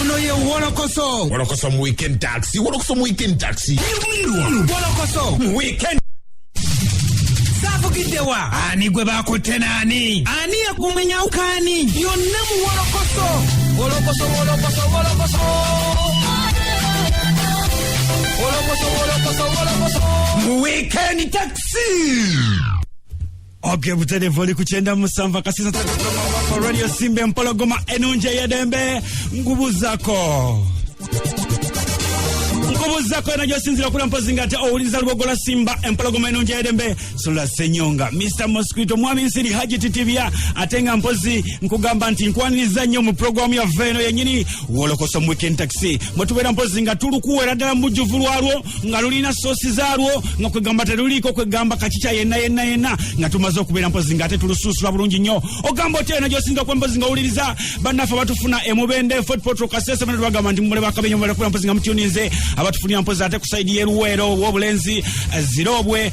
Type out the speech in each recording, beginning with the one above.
Ono ye Wolokoso. Wolokoso mu weekend taxi, Wolokoso mu weekend taxi. Wolokoso mu weekend. Saavugiddewa ani gwe bakutte naani ani yakumenyawo kaani yonna mu Wolokoso. Wolokoso, wolokoso, wolokoso. Wolokoso, wolokoso, wolokoso. Mu weekend taxi. Okay, butereevu oli ku 97 akasisa Radio Simba empologoma enungi ey'eddembe. Nkubuzako nkubuzako ena gyosinzira okula mpozi nga ate owuliriza Lubogola Simba empologoma enungi ey'eddembe. Sula Senyonga, Mr Mosquito, Mwami Nsiri, Haji Titibya, ate nga mpozi nkugamba nti nkwaniriza nnyo mu puroguramu yaffe eno yennyini Wolokoso mu weekend taxi, mwe tubeera mpozi nga tulukuwera ddala mu bujjuvu lwalwo nga lulina soosi zaalwo nga kwegamba teruliiko kwegamba kakica yenna yenna yenna nga tumaze okubeera mpozi nga ate tulusuusula bulungi nnyo. Ogamba otya eno gyosinza okuba mpozi nga owuliriza bannaffe abatufuna emubende, Fort Portal, Kasese, bano tubagamba nti mumule bakabenyo mubale kubeera mpozi nga mutuninze abatufunira mpozi ate ku side y'eruweero w'obulenzi, Zirobwe,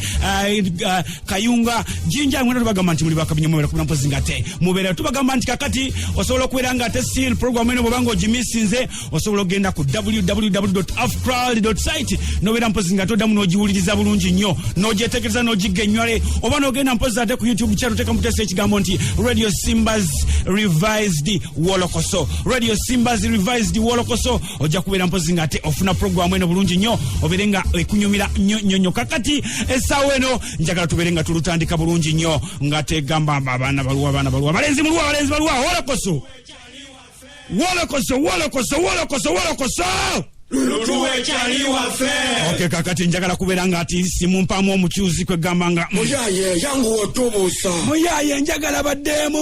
Kayunga, Jinja, mwena tubagamba nti muli bakabenyo mubale kubeera mpozi nga ate mubeera. Tubagamba nti kakati osobola okubeera nga ate still program eno bwobanga ogimisinze osobola okugenda ku www afcral site nobeera mpozi nga toddamu n'ogiwuliriza bulungi nnyo n'ogyetegereza n'ogigga enywale oba n'ogenda mpozi ate ku YouTube channel teeka mutesa ekigambo nti Radio Simbas Revised Wolokoso, Radio Simbas Revised Wolokoso, ojja kubeera mpozi nga ate ofuna programu eno bulungi nnyo obeere nga ekunyumira nnyo nnyo nnyo. Kakati essaawa eno njagala tubeere nga tulutandika bulungi nnyo nga tegamba abaana baluwa, abaana baluwa, abalenzi muluwa, abalenzi baluwa. Wolokoso, wolokoso, wolokoso, wolokoso, wolokoso. Lutuwe kyali waffe. Okay, kakati njagala kubeera nga ati simumpaamu omukyuzi kwegamba nga Muyaye, yanguwa otubuusa. Muyaye, njagala baddeemu.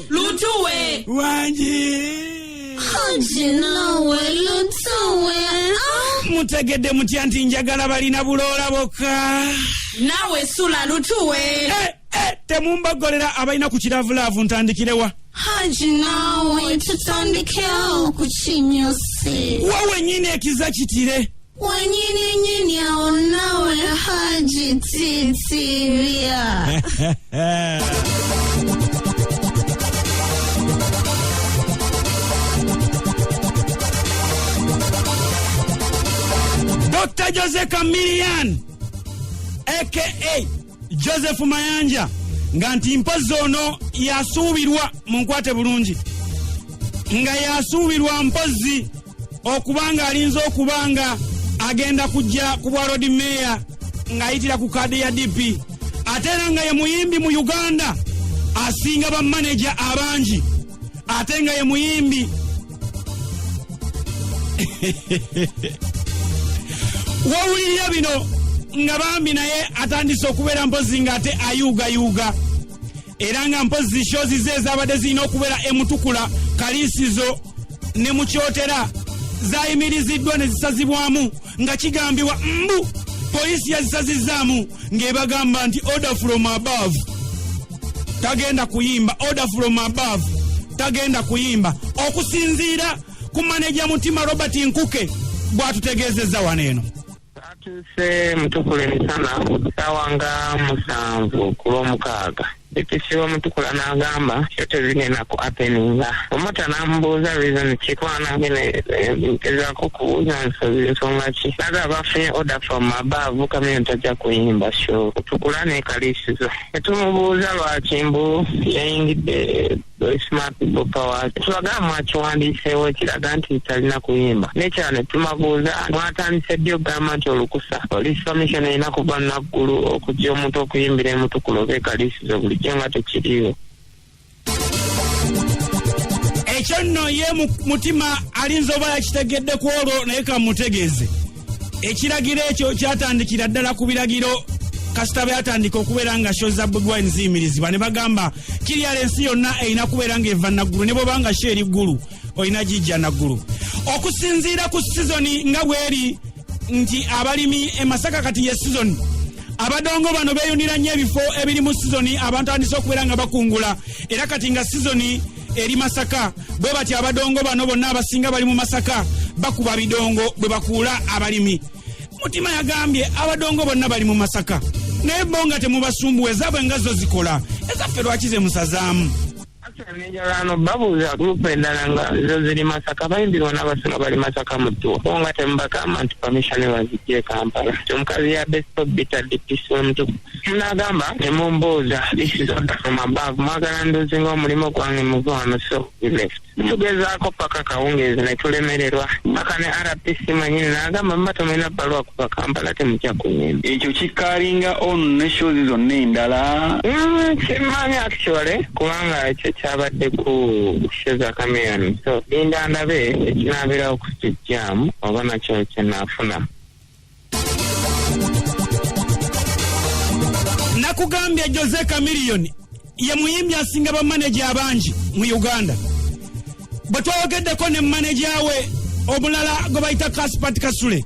Lutuwe. Wangi. Haji nawe lutuwe. Mutegedde mutya nti njagala balina buloola bokka? Nawe sula lutuwe. Eh, eh, temumbagolera abalina ku kiravulaavu ntandikirewa? Haji nawe tutandikewo ku kinyusi. Wa wenyini ekiza kitire. Wenyini nyini awo nawe Haji titibya. Dr. Jose Chameleone aka Joseph Mayanja nga nti mpozi ono yasuubirwa mu nkwate bulungi nga yasuubirwa mpozi okuba nga alinza okuba nga agenda kujja ku bwa Lord Mayor ng'ayitira ku kaadi ya DP, ate era nga ye muyimbi mu Uganda asinga bamaneja abangi, ate nga ye muyimbi wowulirira bino nga bambi naye atandise okubeera mpozi ng'ate ayuugayuuga, era nga mpozi shows ze ezabadde zirina okubeera emutukula Kaliisizo ne Mukyotera zayimiriziddwa ne zisazibwamu nga kigambibwa mbu poliisi yazisazizzaamu ng'ebagamba nti order from above, tagenda kuyimba, order from above, tagenda kuyimba, okusinziira ku maneja Mutima Robert Nkuke bw'atutegeezezza wano eno. Atuuse Mutukula emisana ssaawa nga 7 ku Lwomukaaga. DPC w'Omutukula n'agamba show tezigenda ku happeninga. Promoter n'amubuuza reason ki, kuba nange ngezaako kubuuza nsonga ki. N'agamba bafunye order from above, Chameleone tajja kuyimba show Mutukula ne Kaliisizo. Ne tumubuuza lwaki, mbu yayingidde Smart People Power. Tubagamba mwakiwandiiseewo ekiraga nti talina kuyimba? N'ekirala ne tumabuuza mwatandise ddi okugamba nti olukusa, police permission, erina kuva Naggulu okujja omuntu okuyimbira emutukula oba ekaliisizo bulijjo nga tekiriiwo? Ekyo nno ye Mutima alinza oba yakitegedde ku olwo, naye kamutegeeze ekiragiro ekyo kyatandikira ddala ku biragiro kasita byatandika okubeera nga show za Bobi Wine ziyimirizibwa ne bagamba kiryala ensi yonna erina kubeera ng'eva Naggulu, ne bw'oba nga show eri Ggulu olina gijja Naggulu, okusinziira ku sizoni nga bweri nti abalimi e Masaka kati ye sizoni. Abadongo bano beeyunira nnyo ebifo ebiri mu sizoni abantu andise okubeera nga bakungula, era kati nga sizoni eri Masaka bwe batyo abadongo bano bonna abasinga bali mu Masaka bakuba bidongo bwe bakuula abalimi. Mutima yagambye abadongo bonna bali mu Masaka, naye bo nga temubasumbuwa, ezaabwe nga zo zikola, ezaffe lwaki ze musazaamu? Actually njagala babuuza group endala nga zo ziri Masaka, abayimbi bonna abasinga bali Masaka mu tour, bo nga temubagamba nti permission bazijje e Kampala. Ti omukazi ya best bita DPC w'Omutuku munagamba ne mumbuuza, this is order from above, mwagala ndozinga omulimu gwange, muve wano. So we left, tugezaako paka kawungeezi ne tulemererwa, paka ne RPC mwenyini n'agamba, muba temulina bbaluwa kuva Kampala, temujja kuyimba. Ekyo kicarryinga on ne shows zonna endala? Simanyi actually, kubanga ekyo kyabadde ku show za Chameleone, so linda ndabe ekinabeerawo ku Street Jam oba nakyo kyenaafuna. Nakugambye Jose Chameleone ye muyimbi asinga bamaneja abangi mu Uganda. Bwe twayogeddeko ne maneja we omulala gwe bayita Kaspat Kasule,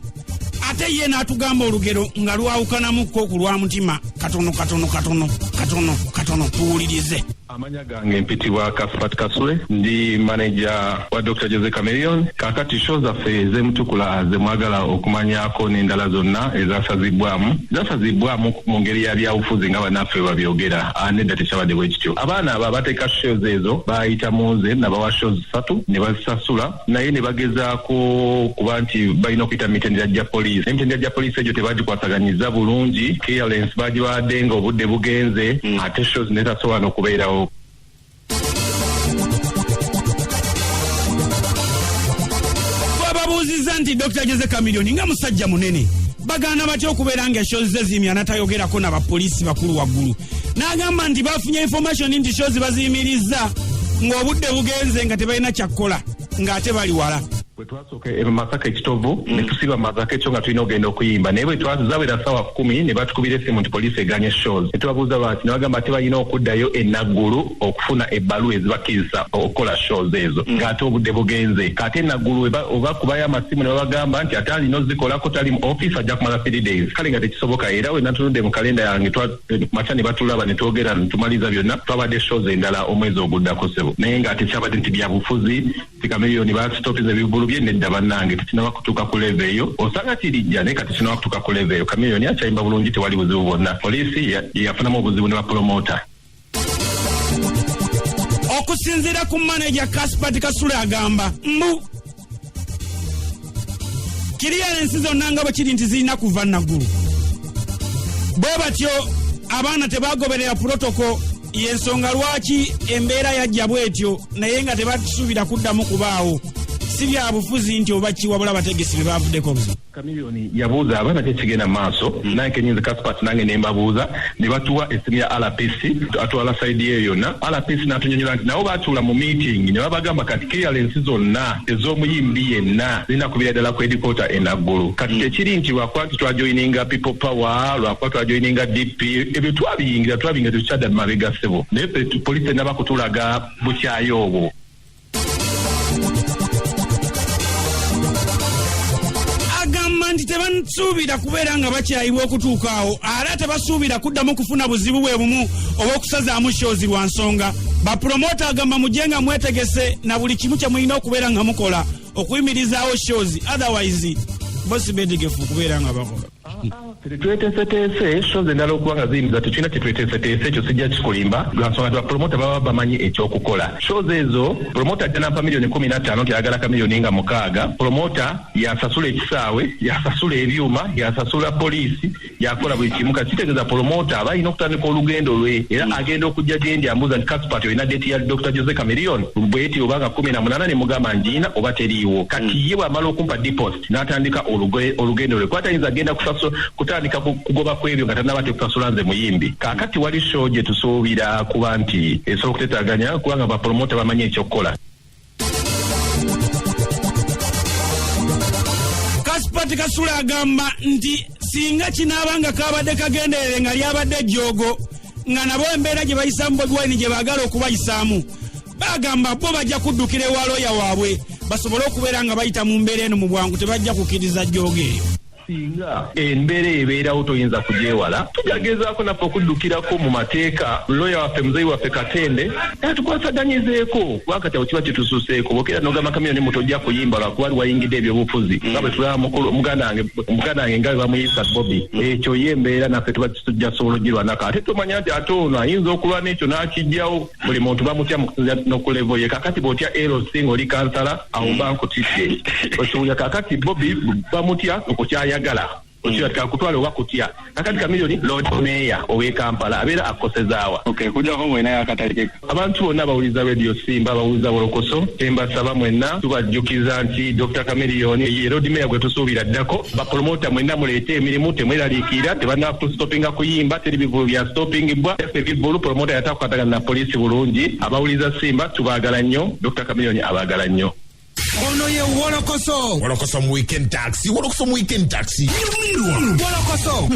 ate ye n'atugamba olugero nga lwawukanamukko ku lwa mutima katono katono katono katono katono. Tuwulirize. Amanya gange mpitibwa Kaspat Kasule, ndi manager wa Dr Jose Chameleone. Kakati show zaffe ez'Emutukula zemwagala okumanyako n'endala zonna ezasazibwamu, zasazibwamu mu ngeri ya byabufuzi nga bannaffe babyogera. Nedda, tekyabadde bwe kityo. Abaana abo abateeka shows ezo bayita mu nze, nabawa shows 3 ne bazisasula, naye ne bagezaako kuba nti balina okuyita mitendera gya poliisi. Emitendera gya poliisi egyo tebagikwataganyiza bulungi, clearance bagibawadde nga obudde bugenze, ate shows netasobola n'okubeerawo. Twababuuzizza nti Dr Jose Chameleone nga musajja munene, bagaana batya okubeera nga eshozi ze ziyimya n'atayogerako na bapoliisi bakulu waggulu? N'agamba nti bafunye information nti shows baziyimirizza ng'obudde bugenze, nga tebalina kyakkola, ng'ate bali wala. Bwe twasooka e Masaka ekitovu ne tusiba Masaka ekyo nga tulina okugenda okuyimba, naye bwe zawera sawa 10 ne batukubira essimu nti poliisi eganye shows. Ne tubabuuza lwaki, ne bagamba ate balina okuddayo e Naggulu okufuna ebbaluwa ezibakkiriza okukola shows ezo, ng'ate obudde bugenze. Kate Naggulu obakubayo amasimu ne babagamba nti ate alina ozikolako tali mu office, ajja kumala 3 days. Kale nga tekisoboka. Era we natunudde mu kalenda yange makya ne batulaba ne twogera ne tumaliza byonna, twabadde shows endala omwezi oguddako, sebo. Naye nga tekyabadde nti byabufuzi ti Chameleone basitopiza ebivulu bye. Nedda bannange, tekinaba kutuuka ku level eyo. Osanga kirijja, naye kati tekinaba kutuuka ku level eyo. Chameleone akyayimba bulungi, tewali buzibu bwonna. Poliisi yafunamu obuzibu ne bapromota. Okusinziira ku maneja Kaspat Kasule, agamba mbu clearance zonna nga bwe kiri nti zirina kuva Naggulu, bwe batyo abaana tebagoberera protocol, yensonga lwaki embeera yajja bwetyo, naye nga tebasuubira kuddamu kubaawo. Si bya bufuzi nti oba kiwabula bategesi be bavuddeko obuzibu. Chameleone yabuuza abaana tekigenda maaso, nange kenyinza Kaspat nange ne mbabuuza, ne batuwa essimu ya RPC atwala side eyo yonna. RPC n'atunyonyola nti nabo batuula mu meeting ne babagamba kati clearance zonna ez'omuyimbi yenna zirina kubeera ddala ku headquarter e Naggulu. Kati tekiri nti lwakuba nti twajoininga People Power, lwakuba twajoininga DP, ebyo twabiyingira, twabiyingira, tetukyadda mu mabega, ssebo. Naye ffe poliisi enaba kutulaga bukyayi obwo. Agamba nti tebasuubira kubeera nga bakyayibwa okutuuka awo, era tebasuubira kuddamu kufuna buzibu bwe bumu obw'okusazaamu shows lwa nsonga bapromota. Agamba mujje nga mwetegese na buli kimu kye mulina okubeera nga mukola okuyimirizaawo shows, otherwise bo si beetegefu okubeera nga bakola. Tetweteeseteese shows endala okuba nga ziyimiza, tekirina kyetweteeseteese, ekyo sijja kikulimba, lwansonga nti bapromota baba bamanyi ekyokukola. Shows ezo promota ajja nampa miliyoni 15 nti ayagala kamiliyoni nga 6. Promota yasasula ekisaawe, yasasula ebyuma, yasasula poliisi, yakola buli kimu. Kati kitegeeza promota aba alina okutandika olugendo lwe, era agenda okujja gyendi ambuuza nti, "Kaspat, olina date ya Dr Jose Chameleone bweti obanga 18?" Ne mugamba ngiina oba teriiwo. Kati ye bw'amala okumpa deposit n'atandika olugendo lwe, kuba tayinza agenda kutandika kugoba ku ebyo nga tannaba tekusasula nze muyimbi. Kaakati wali show gye tusuubira kuba nti esobola okuteetaganya, kubanga bapromota bamanyi ekyokukola. Kaspat Kasule agamba nti singa kinaaba nga kabadde kagenderere, nga lyabadde ejjoogo, nga nabo embeera gye bayisaamu Bobi Wine gye baagala okubayisaamu, bagamba bo bajja kuddukira ewa looya waabwe basobole okubeera nga bayita mu mbeera eno mu bwangu. Tebajja kukkiriza jjoogo eyo. Singa embeera ebeerawo toyinza kugyewala, tujagezaako naffe okuddukirako mu mateeka. Looya waffe, muzeeyi waffe Katende, atukwasaganyizeeko, kubanga kati awo kiba kitususeeko. Bwokera nogamba Kamiliyoni muto ojja kuyimba lwakuba wayingidde ebyobufuzi, nga bwe tulaba muganda wange nga bwe bamuyisa Bobi. Ekyo ye embeera naffe tuba tujja sobola ogirwanako, ate tumanya nti ate ono ayinza okulwana ekyo n'akijjawo. Buli muntu bamutya mu kusinziira n'okulevo ye. Kakati bw'otya LC ng'oli kansala, awo mba nkutidde. Okiwulira? Kakati Bobi bamutya okukyayagala, okiwulira? Kakutwala oba kutya. Kakati Kamiliyoni Lord Mayor ow'e Kampala abeera akosezaawa. Kujjako mwena akatalekeka. Abantu bonna bawuliza Radio Simba, bawuliza Wolokoso, tembasaba mwenna, tubajjukiza nti Dr. Kamiliyoni ye Lord Mayor gwe tusuubira ddako. Bapromota mwenna muleete emirimu, temweraliikirira, tebannakusitopinga kuyimba, teri bivulu bya stopingibwa. Ebivulu promota yatakwatagana na poliisi bulungi. Abawuliza Simba tubaagala nnyo, Dr. Kamiliyoni abaagala nnyo. Ono ye Wolokoso. Wolokoso mu Weekend Taxi, Wolokoso mu Weekend Taxi. Wolokoso.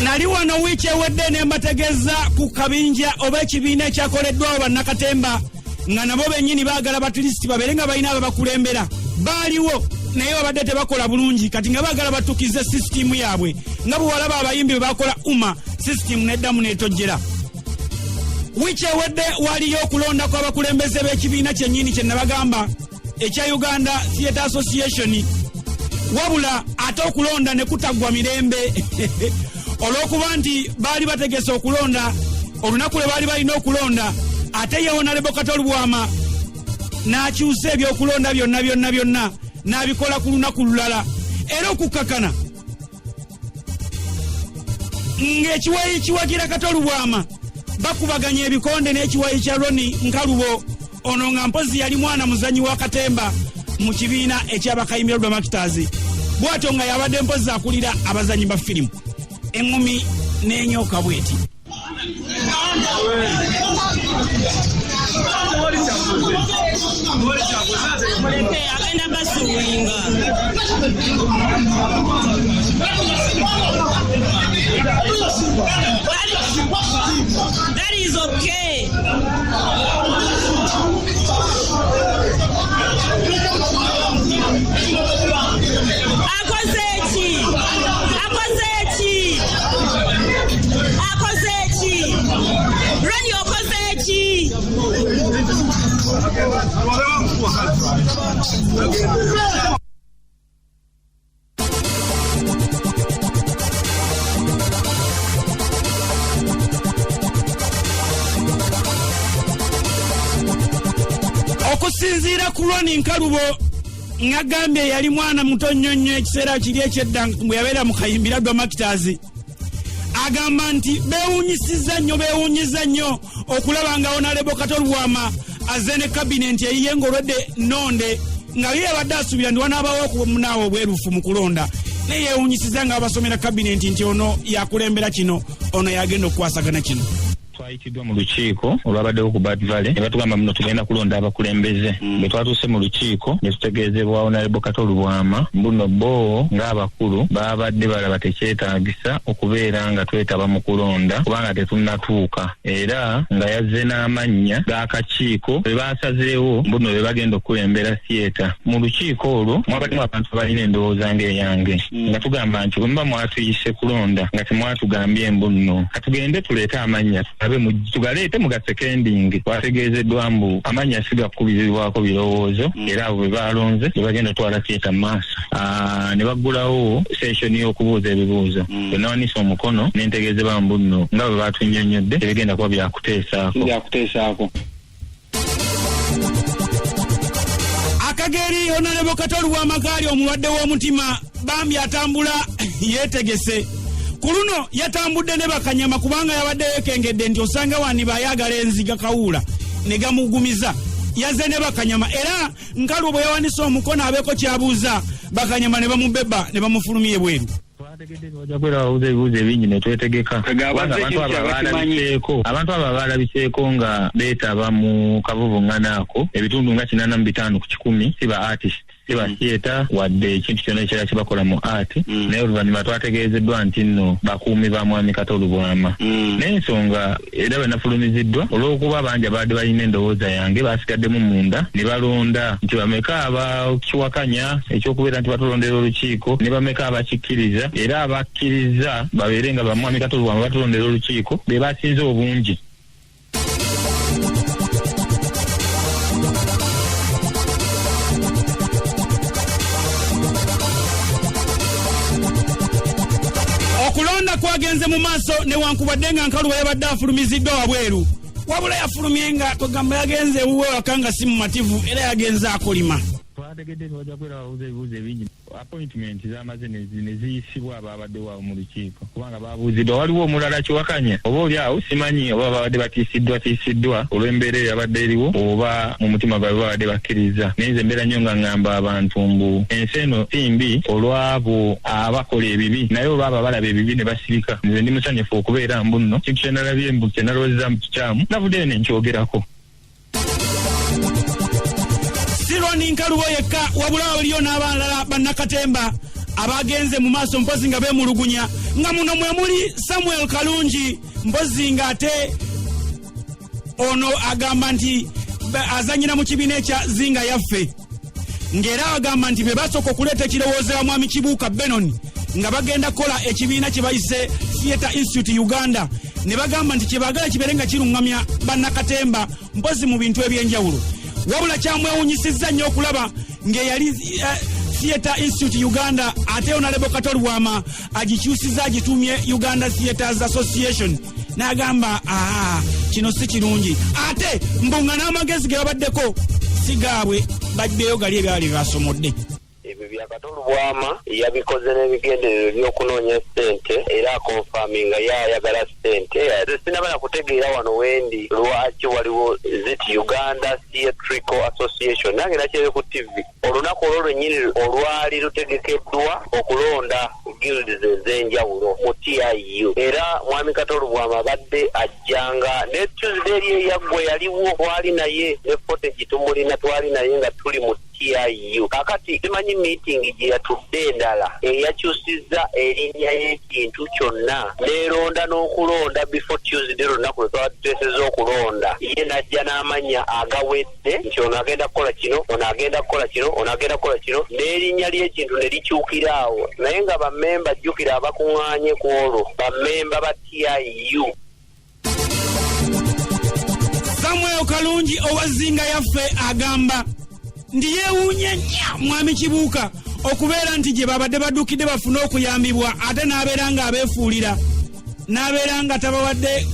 Nali wano wiiki ewedde ne mbategeeza ku kabinja oba ekibiina ekyakoleddwawo bannakatemba, nga nabo bennyini baagala batulisiti babeere nga balina ababakulembera. Baaliwo naye babadde tebakola bulungi, kati nga baagala batukize sisitimu yaabwe, nga bwe walaba abayimbi bwe bakola UMA sisitimu n'eddamu n'etojjera. Wiiki ewedde waliyo okulonda kw'abakulembeze b'ekibiina kyennyini kye nabagamba ekya Uganda Theatre Association, wabula ate okulonda ne kutaggwa mirembe olw'okuba nti baali bategese okulonda olunaku lwe baali balina okulonda, ate ye Honorable Kato Lubwama n'akyusa ebyokulonda byonna byonna byonna n'abikola ku lunaku lulala, era okukkakana ng'ekiwayi kiwagira Kato Lubwama bakubaganya ebikonde n'ekiwayi kya Ronnie Nkalubo, ono nga mpozi yali mwana muzanyi wa katemba mu kibiina eky'abakayimbira Dwamakitazi, bw'atyo nga yabadde mpozi akulira abazanyi ba firimu. Eŋŋumi n'enyoka bweti. Muleke agenda basuwinga. That is okay. Akoze ki? Akoze ki? Akoze ki? Ronnie okoze ki? Okusinziira ku Ronnie Nkalubo, ngagambye yali mwana muto nnyo nnyo ekiseera kiri ekyedda bwe yabeera mu Kayimbira Dwamakitazi, agamba nti beewuunyisizza nnyo, beewuunyiza nnyo okulaba nga Honorable Kato Lubwama azze ne kabinenti eyiye ng'olwedde nnonde, nga ye yabadde asuubira nti wanaabawo okumunaawo obwerufu mu kulonda, naye yeewuunyisizza nga babasomera kabinenti nti ono yakulembera kino, ono yagenda okukwasagana kino. Twayitiddwa mu lukiiko olwabaddewo ku Bad Valley ne batugamba muno tugenda kulonda abakulembeze. Bwe twatuuse mu lukiiko ne tutegeezebwa Honorable Kato Lubwama mbuno bo ng'abakulu baabadde balaba tekyetaagisa okubeera nga twetaba mu kulonda kubanga tetunnatuuka, era nga yazze n'amannya g'akakiiko be baasazeewo mbuno be bagenda okukulembera theatre. Mu lukiiko olwo mwabaddemu abantu abalina endowooza ng'eyange, nga tugamba nti bwe muba mwatuyise kulonda nga temwatugambye mbuno katugende tuleete amannya tugaleete mu gasekendingi. Twategeezeddwa mbu amannya si gakubirizibwako birowoozo, era abo bwe baalonze bwe bagenda otwala theatre mu maaso. Ne baggulawo session y'okubuuza ebibuuzo. Bwe nawanise omukono ne ntegeezebwa mbu nno nga bwe batunnyonnyodde tebigenda kuba byakuteesaako. Akageri Honorable Kato Lubwama kaali omulwadde w'omutima bambi atambula yeetegese. Ku luno yatambudde ne bakanyama kubanga yabadde yeekengedde nti osanga wani bayagala enziga kawuula ne gamugumiza. Yazze ne bakanyama, era Nkalubo bwe yawanise omukono abeeko ky'abuuza, bakanyama ne bamubeba ne bamufulumya ebweru. Twategedde bajja kubeera babuuza ebibuuzo ebingi ne twetegeka. Kubanga abantu abo abaalabiseeko nga beetaba mu kavuvuŋŋano ako, ebitundu nga 85 ku kikumi si ba artist. Si ba theatre wadde ekintu kyonna ekirala kye bakola mu art, naye oluvannyuma twategeezeddwa nti nno bakuumi ba Mwami Kato Lubwama. N'ensonga era bwe nafulumiziddwa, olw'okuba bangi ababadde balina endowooza yange baasigaddemu munda ne balonda nti bameka abakiwakanya eky'okubeera nti batulondera olukiiko ne bameka abakikkiriza, era abakkirizza babeere nga ba Mwami Kato Lubwama batulondera olukiiko be basinze obungi. Okulonda kwagenze mu maaso newankubadde nga Nkalubo yabadde afulumiziddwa wabweru, wabula yafulumye nga kwegamba yagenze ewuwe waka nga si mumativu, era yagenze akolima. Twategedde nti bajja kubeera babuuza ebibuuzo ebingi. Appointment zamaze ne ziyisibwa abaabaddewo awo mu lukiiko, kubanga babuuziddwa waliwo omulala kiwakanya oba oli awo, simanyi oba babadde batiisiddwa tiisiddwa olw'embeera eyo yabadde eriwo oba mu mutima gwabwe babadde bakkiriza. Naye nze mbeera nnyo nga ŋŋamba abantu mbu ensi eno si mbi olw'abo abakola ebibi, naye olw'abo abalaba ebibi ne basirika. Nze ndi musanyufu okubeera mbu nno kintu kye nalabye mbu kye nalowoozezza mbu kikyamu, navuddeyo ne nkyogerako. Si Ronnie Nkalubo yekka, wabula waliyo n'abalala bannakatemba abagenze mu maaso mpozi nga beemulugunya, nga muno mwe muli Samuel Kalungi, mpozi ng'ate ono agamba nti azanyira mu kibiina ekya Zinga Yaffe, ng'era agamba nti be basooka okuleeta ekirowoozo ya Mwami Kibuuka Benon nga bagenda kukola ekibiina kye bayise Theatre Institute Uganda, ne bagamba nti kye baagala kibeere nga kiruŋŋamya bannakatemba mpozi mu bintu ebyenjawulo. Wabula kyamwewunyisizza nnyo okulaba ng'eyali Theatre Institute Uganda ate Honorable Kato Lubwama agikyusiza agitumye Uganda Theatres Association, n'agamba aa kino si kirungi, ate mbunga n'amagezi ge babaddeko si gaabwe, bajjeyo gali ebyali basomodde. Ebyo bya Kato Lubwama yabikoze n'ebigendererwa eby'okunoonya ssente, era akonfaminga ye ayagala ssente. Nze sinnaba na kutegeera wano wendi lwaki waliwo zit Uganda Theatrical Association. Nange nakirabye ku TV olunaku olwo lwennyini olwali lutegekeddwa okulonda guilds ez'enjawulo mu TIU, era Mwami Kato Lubwama abadde ajjanga ne Tuesday eri eyaggwa yaliwo, twali naye ne footage tumulina, twali naye nga tuli mu TIU. Kaakati simanyi meeting gye yatudde endala eyakyusizza erinnya y'ekintu kyonna n'eronda n'okulonda before Tuesday lunaku lwe twaba tuteesezza okulonda, ye n'ajja n'amannya agawedde nti ono agenda kukola kino, ono agenda kukola kino, ono agenda kukola kino, n'erinnya ly'ekintu ne likyukira awo. Naye nga bammemba, jjukira abakuŋŋaanye ku olwo bammemba ba TIU. Samuel Kalungi owa Zinga Yaffe agamba nti yeewuunye nnyo Mwami Kibuuka okubeera nti gye babadde baddukidde bafune okuyambibwa, ate n'abeera ng'abeefuulira, n'abeera nga tabawadde.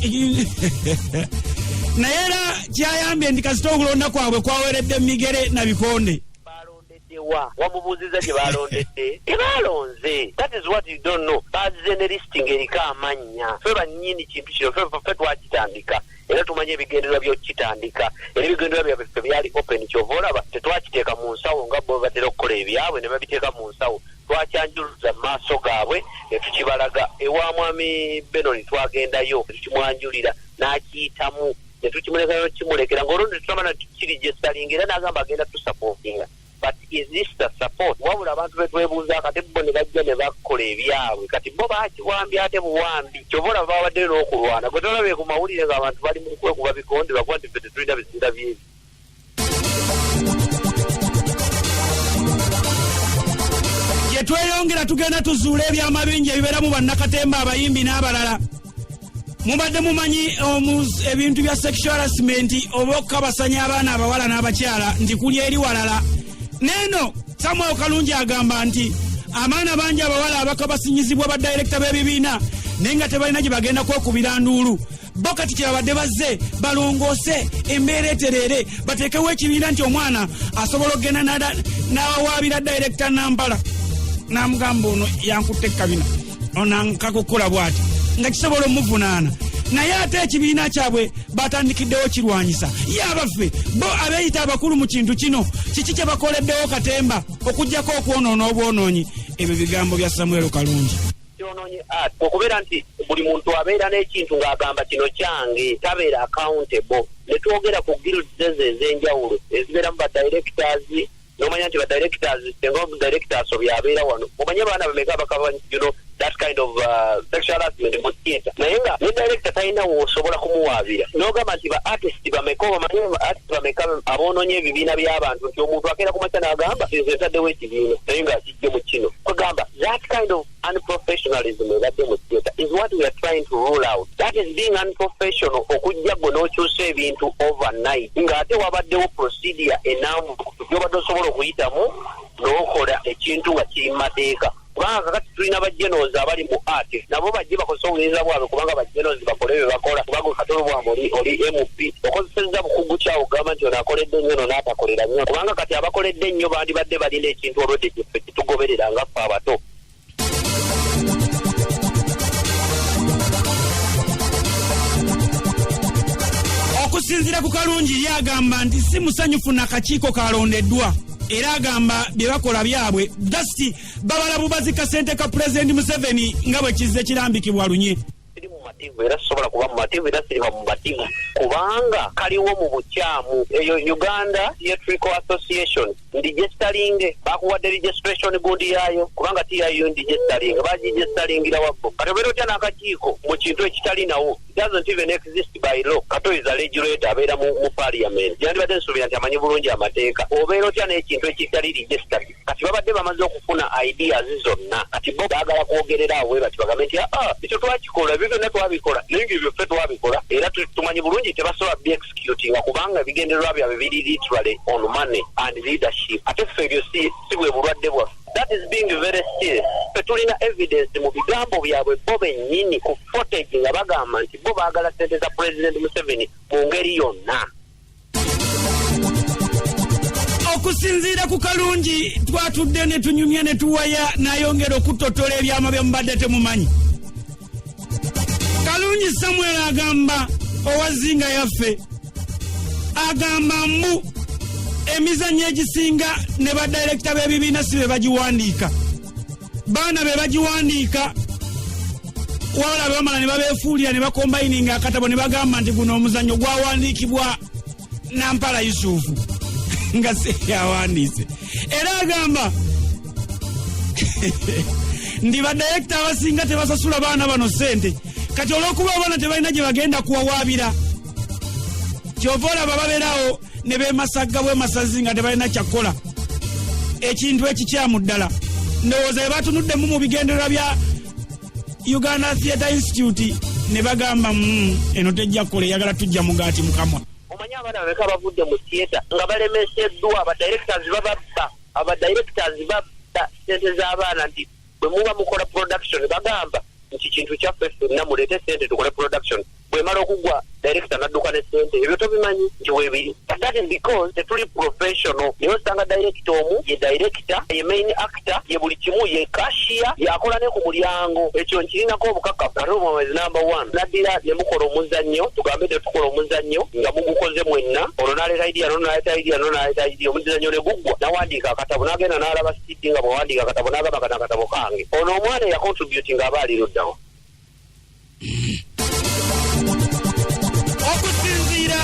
Naye era kyayambye nti kasita okulonda kwabwe kwaweredde migere na bikonde. Balondeddewa? Wamubuuzizza gye balondedde? Tebalonze. That is what you don't know. Bazze ne listing eriko amannya. Ffe bannyini kintu kino, ffe twakitandika, era tumanyi ebigendererwa by'okukitandika, era ebigendererwa byaffe byali open. Kyova olaba tetwakiteeka mu nsawo nga bo batera okukola ebyabwe ne babiteeka mu nsawo. Twakyanjuluza mu maaso gaabwe ne tukibalaga. Ewa Mwami Benoni twagendayo ne tukimwanjulira n'akiyitamu ne tukimulekera n'okimulekera ng'olundi tutamana tukiregistaringa, era n'agamba agenda tusupportinga. But is this the support? Wabula abantu betwebuuza kati bo ne bajja ne bakola ebyabwe, kati bo bakiwambye ate buwambi. Kyova olaba babaddeyo n'okulwana gwe tolabye ku mawulire ng'abantu bali mu kwekuba bikonde bakuba nti ffe tetulina bizinda byebi. Gye tweyongera tugenda tuzuula ebyama bingi ebibeera mu bannakatemba, abayimbi n'abalala. Mubadde mumanyi ebintu bya sexual harassment oba okukabasanya abaana abawala n'abakyala nti kuli eri walala. Neeno Samuel Kalungi agamba nti abaana bangi abawala abakabasinyizibwa badirekita b'ebibiina, naye nga tebalina gye bagenda kwekubira nduulu. Bo kati kyebabadde bazze balongoose embeera etereere, bateekewo ekibiina nti omwana asobola okugenda n'awawaabira direkita Nampala n'amugamba ono yankutte ekabina, ono ankakukola bw'ati, nga kisobola omuvunaana. Naye ate ekibiina kyabwe batandikiddewo kirwanyisa ye. Abaffe, bo abeeyita abakulu mu kintu kino kiki kye bakoleddewo katemba okugyako okwonoona obwonoonyi? Ebyo bigambo bya Samuel Kalungi. Kyonoonye art okubeera nti buli muntu abeera n'ekintu ng'agamba kino kyange, tabeera accountable. Ne twogera ku guilds ezo ez'enjawulo ezibeeramu ba directors. Nomanya nti ba directors, senga director asobya abeera wano, omanye abaana bameka abakaba, that kind of sexual harassment mu theatre, naye nga ne director talina w'osobola kumuwaabira. N'ogamba nti ba artist bameka, obamanyi ba artist bameka aboonoonye ebibiina by'abantu, nti omuntu akeera ku makya n'agamba, "Nze ntaddewo ekibiina," naye ng'akijje mu kino. Kwegamba that kind of unprofessionalism ebadde mu theatre is what we are trying to rule out. That is being unprofessional, okujja gwe n'okyusa ebintu overnight ng'ate wabaddewo procedure enambulukufu gy'obadde osobola okuyitamu n'okola ekintu nga kiri mu mateeka. Kubanga kakati tulina ba generals abali mu art, nabo bajje bakozesa obuyinza bwabwe, kubanga ba generals bakole bye bakola. Kubanga Kato Lubwama oli MP, okozesezza bukugu kyawo okugamba nti ono akoledde nnyo, ono n'atakolera nnyo, kubanga kati abakoledde ennyo bandibadde balina ekintu olwedde kyeffe kitugoberera nga ffe abato. Okusinziira ku Kalungi, ye agamba nti si musanyufu nakakiiko kalondeddwa, era agamba bye bakola byabwe, just babala bubazi kasente ka Pulezidenti Museveni nga bwe kizze kirambikibwa lunye. Siri mumativu, era sisobola kuba mumativu, era siriba mumativu, kubanga kaliwo mu bukyamu. Eyo Uganda Theatrical Association ndiregisteringe, bakuwadde registration gundi yaayo, kubanga TIU ndiregisteringe, bagiregisteringira wabbo. Kati obeera otya n'akakiiko mu kintu ekitali nawo? It doesn't even exist by law. Kato is a legislator, abeera mu parliament, yandibadde nsuubira nti amanyi bulungi amateeka. Obeera otya n'ekintu ekitali registered? Kati babadde bamaze okufuna ideas zonna, kati bo baagala kwogerera awo bwe bati, bagambe nti, "Aa, ekyo twakikola, ebyo byonna twabikola," naye nga ebyo ffe twabikola era tumanyi bulungi tebasobola byexecutinga, kubanga ebigendererwa byabwe biri literally on money and leadership. Ate ffe ebyo si bwe bulwadde bwaffe. That is being very serious. Ffe tulina evidence mu bigambo byabwe bo bennyini ku footage nga bagamba nti bo baagala ssente za President Museveni mu ngeri yonna. Okusinziira ku Kalungi, twatudde ne tunyumya ne tuwaya, n'ayongera okutotola ebyama bye mubadde temumanyi. Kalungi Samuel agamba, owazinga yaffe, agamba mbu emizannyo egisinga ne badirekita b'ebibiina si be bagiwandiika, baana be bagiwandiika, wabula bwe bamala ne babeefuulira ne bakombayininga akatabo ne bagamba nti guno omuzannyo gwawandiikibwa Nampala Yusufu, nga si yawandiise. Era agamba ndi badirekita abasinga tebasasula baana bano ssente. Kati olw'okuba abaana tebalina gye bagenda kuwawaabira, kyova olaba babeerawo ne beemasagga bwemasazi nga tebalina kyakkola, ekintu ekikyamu ddala. Ndowooza bwe batunuddemu mu bigendererwa bya Uganda Theatre Institute ne bagamba, eno tejja kukola, eyagala tujja mugaati mukamwa." Omanyi abaana bameka bavudde mu theatre nga balemeseddwa? Abadirectors bababba, abadirectors babba sente z'abaana, nti bwe muba mukola production, bagamba nti kintu kyaffe ffenna, muleete sente tukole production. Bwemala okugwa, director nadduka ne sente. Ebyo tobimanyi nti weebiri? But that is because tetuli professional. Naye osanga director omu ye director, ye main actor, ye buli kimu, ye cashier, yakola ne ku mulyango. Ekyo nkirinako obukakafu. Ate omwezi number one naddira ne mukola omuzannyo, tugambe tetukola omuzannyo nga mugukoze mwenna, olwo n'aleeta idea, no n'aleeta idea, no n'aleeta idea, omuzannyo ne guggwa, nawandiika akatabo, n'agenda n'alaba CD nga bwewandiika akatabo, n'agamba, "Kano akatabo kange." Ono omwana eyacontributing aba ali luddawo? Okusinziira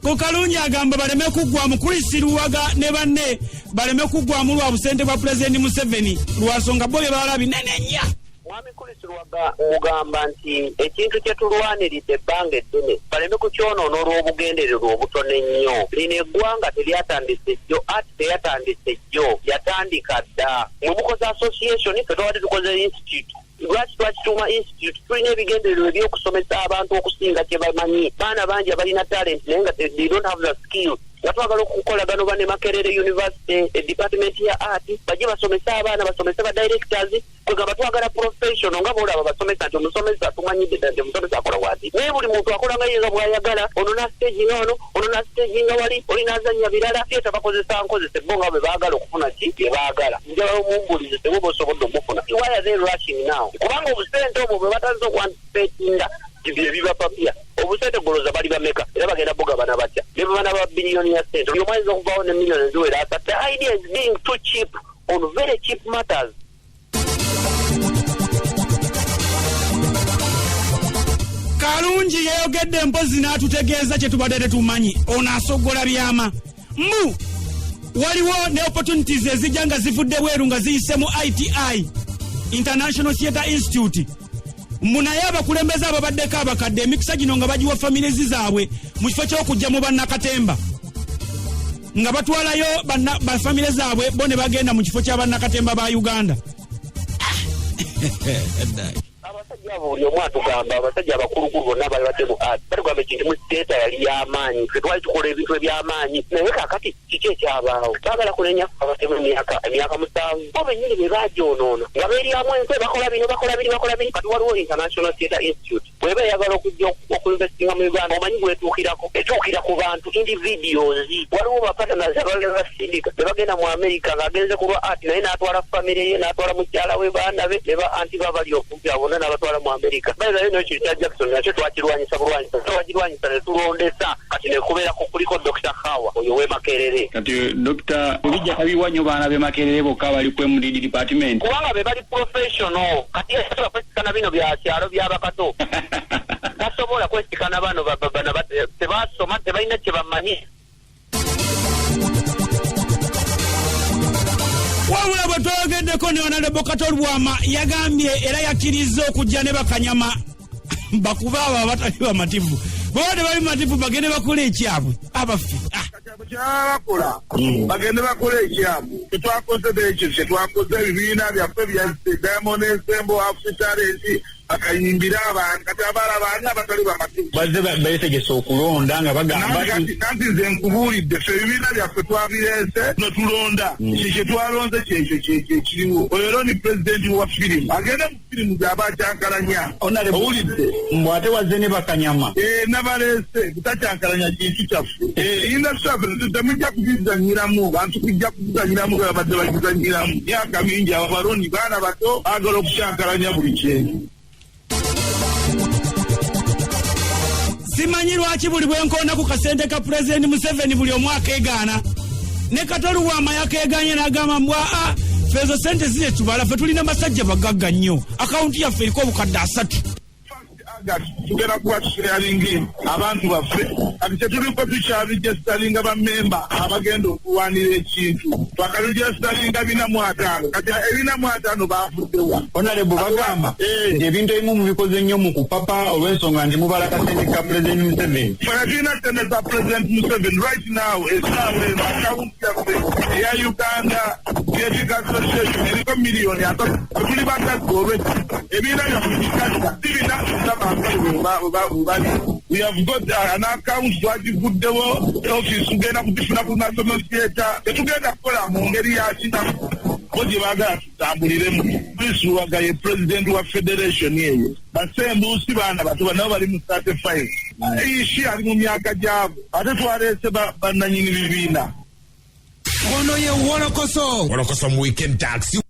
ku Kalungi, agamba baleme kuggwamu. Chris Luwaga ne banne baleme kuggwamu lwa busente bwa Pulezidenti Museveni, lwansonga bo bye balala binene nnya. Mwami Chris Luwaga, mugamba nti ekintu kye tulwaniridde ebbanga eddene baleme kukyonoona olw'obugendererwa obutono ennyo. Lino eggwanga teryatandise jjo, ati teyatandise jjo, yatandika dda. Mwe mukoze association, ffe twabadde tukoze institute. Lwaki twakituuma institute? Tulina ebigendererwa ebyokusomesa abantu okusinga kye bamanyi. Baana bangi abalina talent naye nga they don't have the skill, nga twagala okukolagana oba ne Makerere University, department ya art, bajje basomese abaana, basomese ba directors. Kwegamba twagala professional, nga boolaba basomesa, nti omusomesa tumanyidde ddala nti omusomesa akola bwati, naye buli muntu akola nga ye nga bw'ayagala. Ono nastaginga wano, ono nastaginga wali, oli nazanya birala. Theatre bakozesa nkozese bo nga bwe baagala okufuna ki bye baagala. Njagala omumbulize tebuba osobodde omufuna. Why are they rushing now? Kubanga obusente obwo bwe batandise okuanticipatinga bye bibapapya. Obusente goloza bali bameka, era bagenda bugabana batya? Ne bwe bana ba biliyoni ya sente, buli omu ayinza okuvaawo ne miliyoni eziwera 30. The idea is being too cheap on very cheap matters. Kalungi yeyogedde empozi n'atutegeeza kye tubadde tetumanyi. Ono asogola byama. Mbu waliwo ne opportunities ezijja nga zivudde bweru nga ziyise mu iti, International Theatre Institute. Mbu naye abakulembeze ababaddeko abakadde emikisa gino nga bagiwa families zaabwe mu kifo ky'okujja mu bannakatemba, nga batwalayo bafamire zaabwe bo ne bagenda mu kifo kya bannakatemba ba Uganda. Abasajja abo buli omu atugamba, abasajja abakulukulu bonna balibadde mu art batugamba ekintu mu theatre yali y'amaanyi, ffe twali tukola ebintu eby'amaanyi, naye kakati kiki ekyabaawo? Baagala kunenya abatemu emyaka 7, bo bennyini be bagyonoona nga beeryamu enkwe, bakola bino, bakola biri, bakola biri. Kati waliwo International Theatre Institute, bweba eyagala okujja okuinvestinga mu Uganda, omanyi bwetuukirako, etuukira ku bantu individuals. Waliwo bapartners abalala basindika ne bagenda mu America ng'agenze ku lwa art, naye n'atwala famire ye, n'atwala mukyala we, baana be ne ba anti ba bali okumpi abo bonna n'abatwala mu America. Bayibayo n'ekintu kya Jackson nakyo twakirwanyisa bulwanyisa, twakirwanyisa ne tulondesa, kati ne kubeerako kuliko Dr Hawa oyo w'e Makerere. Kati Dr bijja tabiwa nnyo baana b'e Makerere bokka abali ku MDD department? Kubanga be bali professional. Kati tasobola kwesikana bino bya kyalo byabakato, tasobola kwesikana bano tebasoma, tebalina kye bamanyi. Wabula bwe twayogeddeko ne Honorable Kato Lubwama, yagambye era yakkiriza okujja ne bakanyama bakuba abo abatali bamativu. Baba tebali bamativu, bagende bakole ekyabwe abaffe. Kyabakola bagende bakole ekyabwe. Tetwakoze ekyo kyetwakoze, ebibiina byaffe byazze, Diamond Ensemble, Afritalent, bakayimbira abantu. Kati abalala baani abatali bamativu? Bazze beetegese okulonda nga bagamba. Kanti nze nkubuulidde, ffe ebibiina byaffe twabireese ne tulonda. Ekyo kyetwalonze kyekyo kyekyo ekiriwo. Oyo era ni pulezidenti wa firimu, agende mu firimu gyaba akyankalanya. Owulidde? Mbw ate wazze ne bakanyama. Nabaleese butakyankalanya kintu kyaffe. Industry yaffe temujja kubizanyiramu, bantu kujja kubizanyiramu nga babadde bagizanyiramu myaka mingi. Abo baloni baana bato baagala okukyankalanya buli kintu. Simanyi lwaki buli bwenkoona ku kasente ka Pulezidenti Museveni buli omu akeegaana. Ne Kato Lubwama yakeeganye n'agamba mbwa a ffe ezo sente si zetubala, ffe tulina basajja bagagga nnyo, akawunti yaffe eriko obukadde 30. Tugenda kuba tusharingi abantu baffe. Kati kyetuliko tukyaregisteringa bammemba abagenda okulwanira ekintu. Twakaregisteringa 450, kati 450 bavuddewa? Honorable, bagamba nti ebintu ebimu mubikoze nnyo mu kupapa olw'ensonga nti mubala kasente ka Pulezidenti Museveni. Ffe tulina sente za President Museveni right now. Essaawa eno akawunti yaffe eya Uganda Theatrical Association eriko miliyoni 30. Tuli bagagga olwekyo ebiina byaffe bigagga, si bina bali. We have got an account, twagivuddewo, office tugenda kugifuna ku National Theatre. Tetugenda kukola mu ngeri ya kinaku bo gye baagala tutambuliremu. Chris ye president wa federation eyo. Basembuusi baana bato, nabo bali mu 35, ishi ali mu myaka gyabo, ate twaleese bannanyini bibiina. Ono ye Wolokoso. Wolokoso mu Weekend Taxi.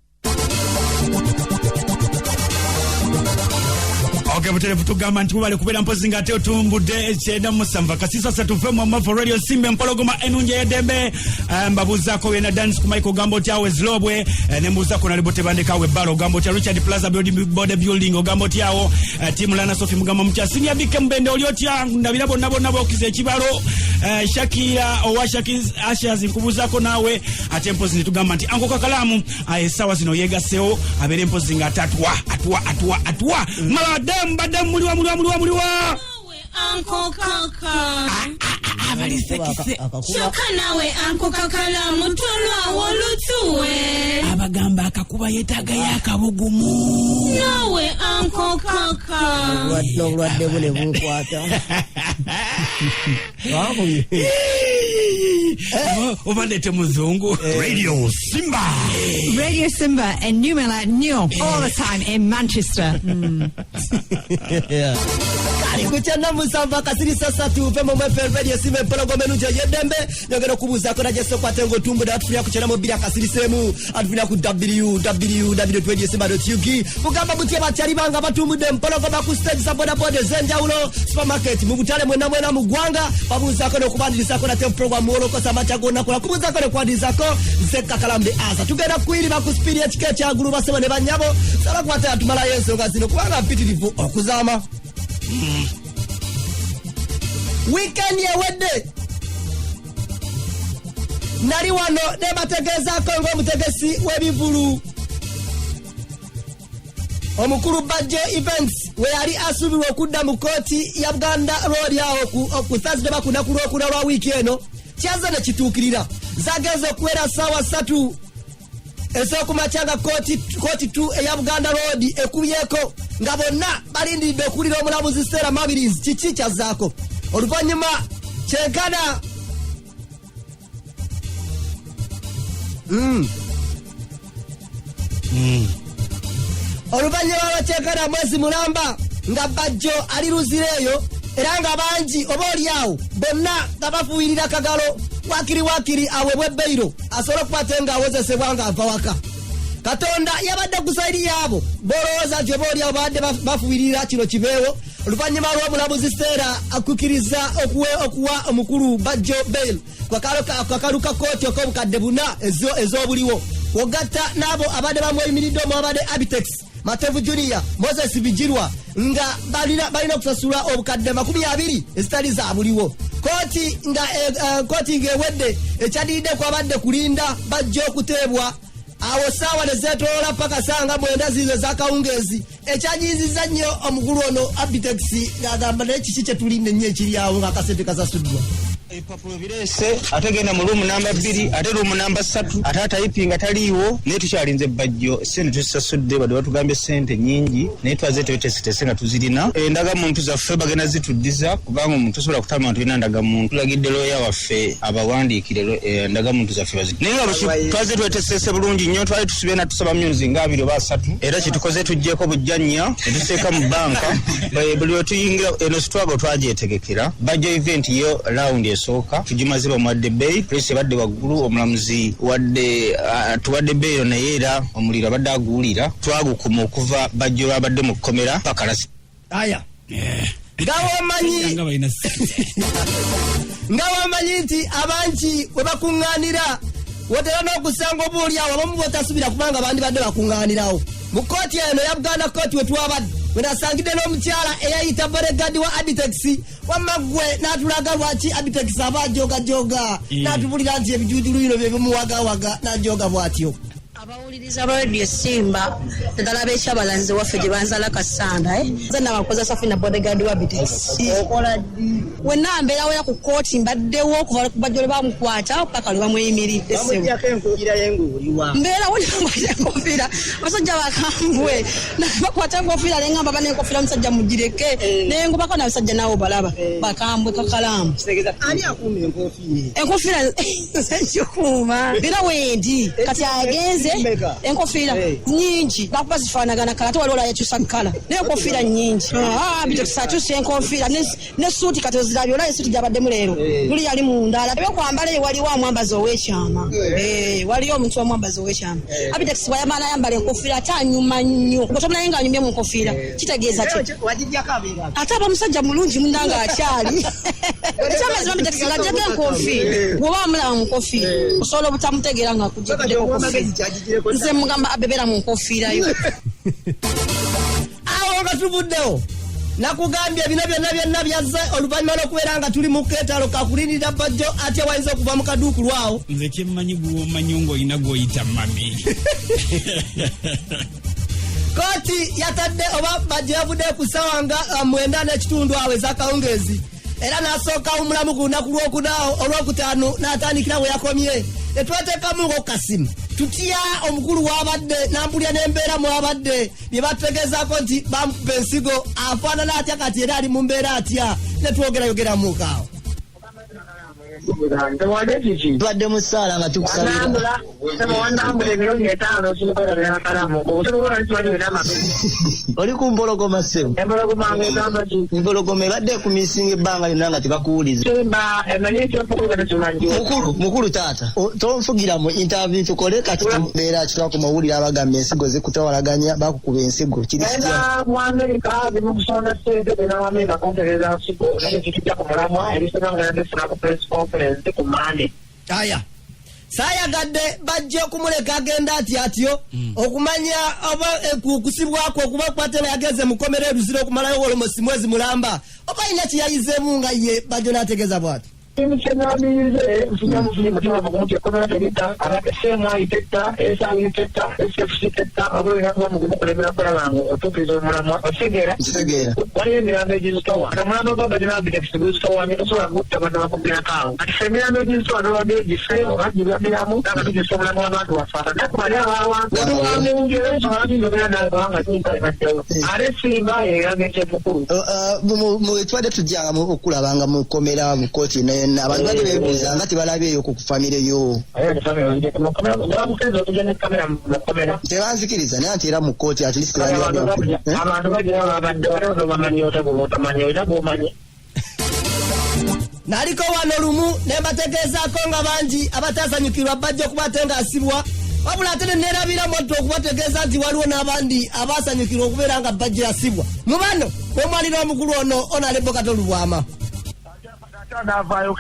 Ok, buterevu tugamba nti mubale kubeera mpozi nga ate otumbudde 97.3 fm Amafu Radio Simba Empologoma enungi ey'eddembe. Mbabuuzaako wena Dans ku Michael, ogamba otya awo ezirobwe? Ne mbuuzaako nalibo tebandekawo ebbala, ogamba otya? Richard Plaza Body Building, ogamba otyawo? Team Lana Sophie, mugamba mutya? Senior Bike Mubende, oli otya? Ndabira bonna bonna bokiza ekibalo. Shakira owa Shakis Ashers, nkubuuzaako naawe. Ate mpozi netugamba nti anko Kakalamu essaawa zino yeegassewo abeere mpozi nga ate atwa atwa atwa atwa malade mbadde muliwa muliwa muliwa muliwa. Uncle Kaka. Abalisekise. Kyokka nawe Uncle Kakalamu tolwawo lutuwe. Abagamba akakuba yeetaagayo akabugumu. Nawe Uncle Kaka. N'obulwadde bune bunkwata. Wakubye. Oba ndete muzungu. Radio Simba. Radio Simba and Numela New all the time in Manchester. Kale ku 97.3 FM FM Radio Simba Empologoma enungi ey'eddembe. Nyongera okubuuzaako najesokwate ng'otumbudde, atufunira ku 92.1, atufunira ku www.radiosimba.ug. Mugamba mutya bakyali banga batumbudde empologoma ku stage za bodaboda ez'enjawulo, supermarket, mu butale, mwena mwena mu ggwanga? Babuuzaako n'okubandirizaako nate program Wolokosa amakya g'olunaku, kubuuzaako n'okwanirizaako nze Kakalambe Aza. Tugenda kuyiriba ku sipiidi ekika ekyagulu, basebo ne bannyabo. Sala kwata atumalayo ensonga zino kubanga mpitirivu okuzaama. Weekend ewedde. Nali wano nebategeezaako ng'omutegesi w'ebivulu omukulu Bajjo Events we yali asuubirwa okudda mu kkooti ya Buganda Road awo ku Thursday ba ku lunaku lwokuna lwa wiiki eno, kyazze ne kituukirira. Zagenze okuwera ssaawa 3 ez'okumakya nga kooti 2 eya Buganda Road ekubyeko, nga bonna balindiridde okuwulira omulamuzi Stella Mabirizi kiki kyazzaako. Oluvannyuma kyenkana Oluvannyuma lwa mwezi mulamba nga Bajjo ali Luzira eyo, era nga bangi oba oli awo bonna nga bafuuyirira kagalo wakiri wakiri aweebwe beyiro asobole okuba ate ng'awozesebwa ng'ava waka. Katonda yabadde ku sayiri yaabo bolowooza nti oba oli awo babadde bafuuyirira kino kibeewo. Oluvannyuma lw'omulamuzi Stella akukkiriza okuwa omukulu Bajjo bail kwakalu ka kkooti ok'obukadde 4 ez'obuliwo, ogatta n'abo abadde bamweyimiridde omwabadde Abitex Matovu Junior, Moses Bigirwa, nga balina okusasula obukadde 20 ezitali za buliwo. Kooti nga kooti ng'ewedde, ekyadiridde kwabadde kulinda bajja okuteebwa. Awo saawa ne zeetoloola paka sanga 9 ziizo ez'akawungeezi. Ekyanyiizizza nnyo omukulu ono Abitex ng'agamba, naye kiki kye tulinda ennyo ekiri awo ng'akasente kasasuddwa? Ebipapula bireese, ate genda mu room namba 2, ate room namba 3, ate atayipinga taliiwo, naye tukyalinze Bajjo. Sente tuzisasudde, badde batugambye sente nyingi, naye twaze tweteeseteese nga tuzirina. Endagamuntu zaffe bagenda zituddiza, kubanga omuntu tosobola kutambula nga tolina ndagamuntu. Tulagidde looya waffe abawandiikire endagamuntu zaffe bazi, naye nga twaze tweteeseteese bulungi nnyo. Twali tusibye natusaba myezi nga 2 oba 3, era kyetukoze tuggyeko bujjanya ne tuteeka mu banka. Buli lwe tuyingira eno struggle twagyetegekera. Bajjo Event yo round esooka tugimaze, bamuwadde bail, poliisi ebadde waggulu, omulamuzi wadde tuwadde bail, naye era omuliro abadde aguwulira. Twagukuma okuva Bajjo lwabadde mu kkomera paka lasi. Aya, nga wamanyi nti abangi we bakuŋŋaanira wotera n'okusanga oba oli awo abamu botasubira, kubanga bandibadde bakuŋŋaanirawo mu kkooti eno ya Buganda Kooti. We twabadde we nasangidde n'omukyala eyayita bodyguard wa Abitex, wamma ggwe n'atulaga lwaki Abitex aba ajogajoga, n'atubulira nti ebijujulu bino bye bimuwagawaga n'ajoga bw'atyo. Abawuliriza ba Radio Simba, naddala ab'ekyabalanzi waffe gye banzala Kasanda, eh? Nze nabakoza Safina, bodyguard wa Abitex. Wenna mbeerawo era ku kkooti mbaddewo okuva Bajjo lwe bamukwata paka lwe bamweyimiridde. Mbeerawo, nebakwata enkofiira. Abasajja bakambwe, bakwata enkofiira nengamba bana enkofiira omusajja mugireke, nengobako nabasajja naawe balaba bakambwe kakalaamu. Enkofiira nze nkikuuma era wendi kati agenze. Enkofiira nyingi bakuba zifaanagana kala, ate waliwo olayakyusa kala, naye enkofiira nyingi. Abitex akyusa enkofiira ne suuti. Kati ozirabye, olaba esuuti gyabaddemu leero, luli yali mundala. Ebyokwambala eyo waliwo amwambazi ow'ekyama, waliyo omuntu omwambazi ow'ekyama. Abitex bwayamala ayambala enkofiira ate anyuma nnyo, gwe nga anyumye mu nkofiira kitegeeza ki? Ate aba musajja mulungi munda nga akyali. Ekyamazima, Abitex ng'ajjako enkofiira, bw'oba wamulaba mu nkofiira osobola obutamutegeera nga akuggyeko nkofiira. Nze mugamba abebera mu nkofiira yo. Awo nga tuvuddewo, nakugambye bino byonna byonna byazze oluvannyuma lw'okubeera nga tuli mu keetalo kakulindirira Bajjo atya wayinza okuva mu kaduukulu awo. Nze kyemmanyi, gwomanyi ng'olina gw'oyita mami. Kooti yatadde oba Bajjo yavudde ku ssaawa nga 9:30 awo ez'akawungeezi, era n'asooka awumulamu ku lunaku lwokuna. Olwokutaano n'atandikira we yakomye. Netweteekamu kasimu tutya omukulu wabadde nampulya n'embeera mwabadde, bye batutegeezaako nti bamukuba ensigo, afaanana atya kati era ali mu mbeera atya, netwogerayogeramuukaawo. Tubadde mu ssaala nga tukusabira. Oli ku mpologoma, ssebo. Empologoma ebadde ekumisinga ebbanga lyonna nga tebakuwuliza. Mukulu, mukulu taata, tonfugira mu interview tukole kati. Mbeera kitwakoma owulira abagamba ensigo zikutawalaganya, bakukuba ensigo, kiri kitya? Mu Amerika zimukusonda sente, genda mu Amerika kuntereza nsigo, naye kitujja ku mulamwa ebisoma nga ndifuna ku press conference ku Mande. Aya, saayagadde bajja okumuleka agenda atyo atyo okumanya oba kusibwako okuba kwatera yageze mukomera eruzira okumalayo almost mwezi mulamba, oba alina kyeyayizeemu nga ye Bajjo n'ategeeza bw'ati. Ekintu kyenamize nfunya mufunye mutima mugumu kyekomera terita abakesenga tetta esangi tetta SFC tetta obulina kuba mugumu kulemera kulaba nga otuukiriza omulamwa okitegeera. Nkitegeera. Waliyo emirambo egizitowa omulambo gwa badinabitex guzitowa nyo tosobola gutta bantu bakugirako awo kati ffe emirambo egizitowa nobadde gife oba gibamiramu nga tugisa obulamu bw'abantu baffe akanaku bali abawantu mungi era ensonga kinjogera nawe kubanga kinkabaddewo ate simba yeyaga ekyemukulu. Tubadde tujja okulabanga mu kkomera mu kkooti nena abantu badde beebuuza nga tebalabyeyo ku famire yo. Bamukkiriza okujja ne kamera mu kkomera? Tebanzikiriza, naye anti era mu kkooti at least Abantu bagira babadde waliwo nobamanyi ota bwotamanyi olina bwomanyi. Naliko wano lumu ne mbategeezaako nga bangi abatasanyukirwa bajja okuba ate ng'asibwa, wabula ate ne neerabira mwattu okubategeeza nti waliwo n'abandi abasanyukirwa okubeera nga bajja yasibwa. Mu bano omwaliro omukulu ono Honorable Kato Lubwama. N'avaayo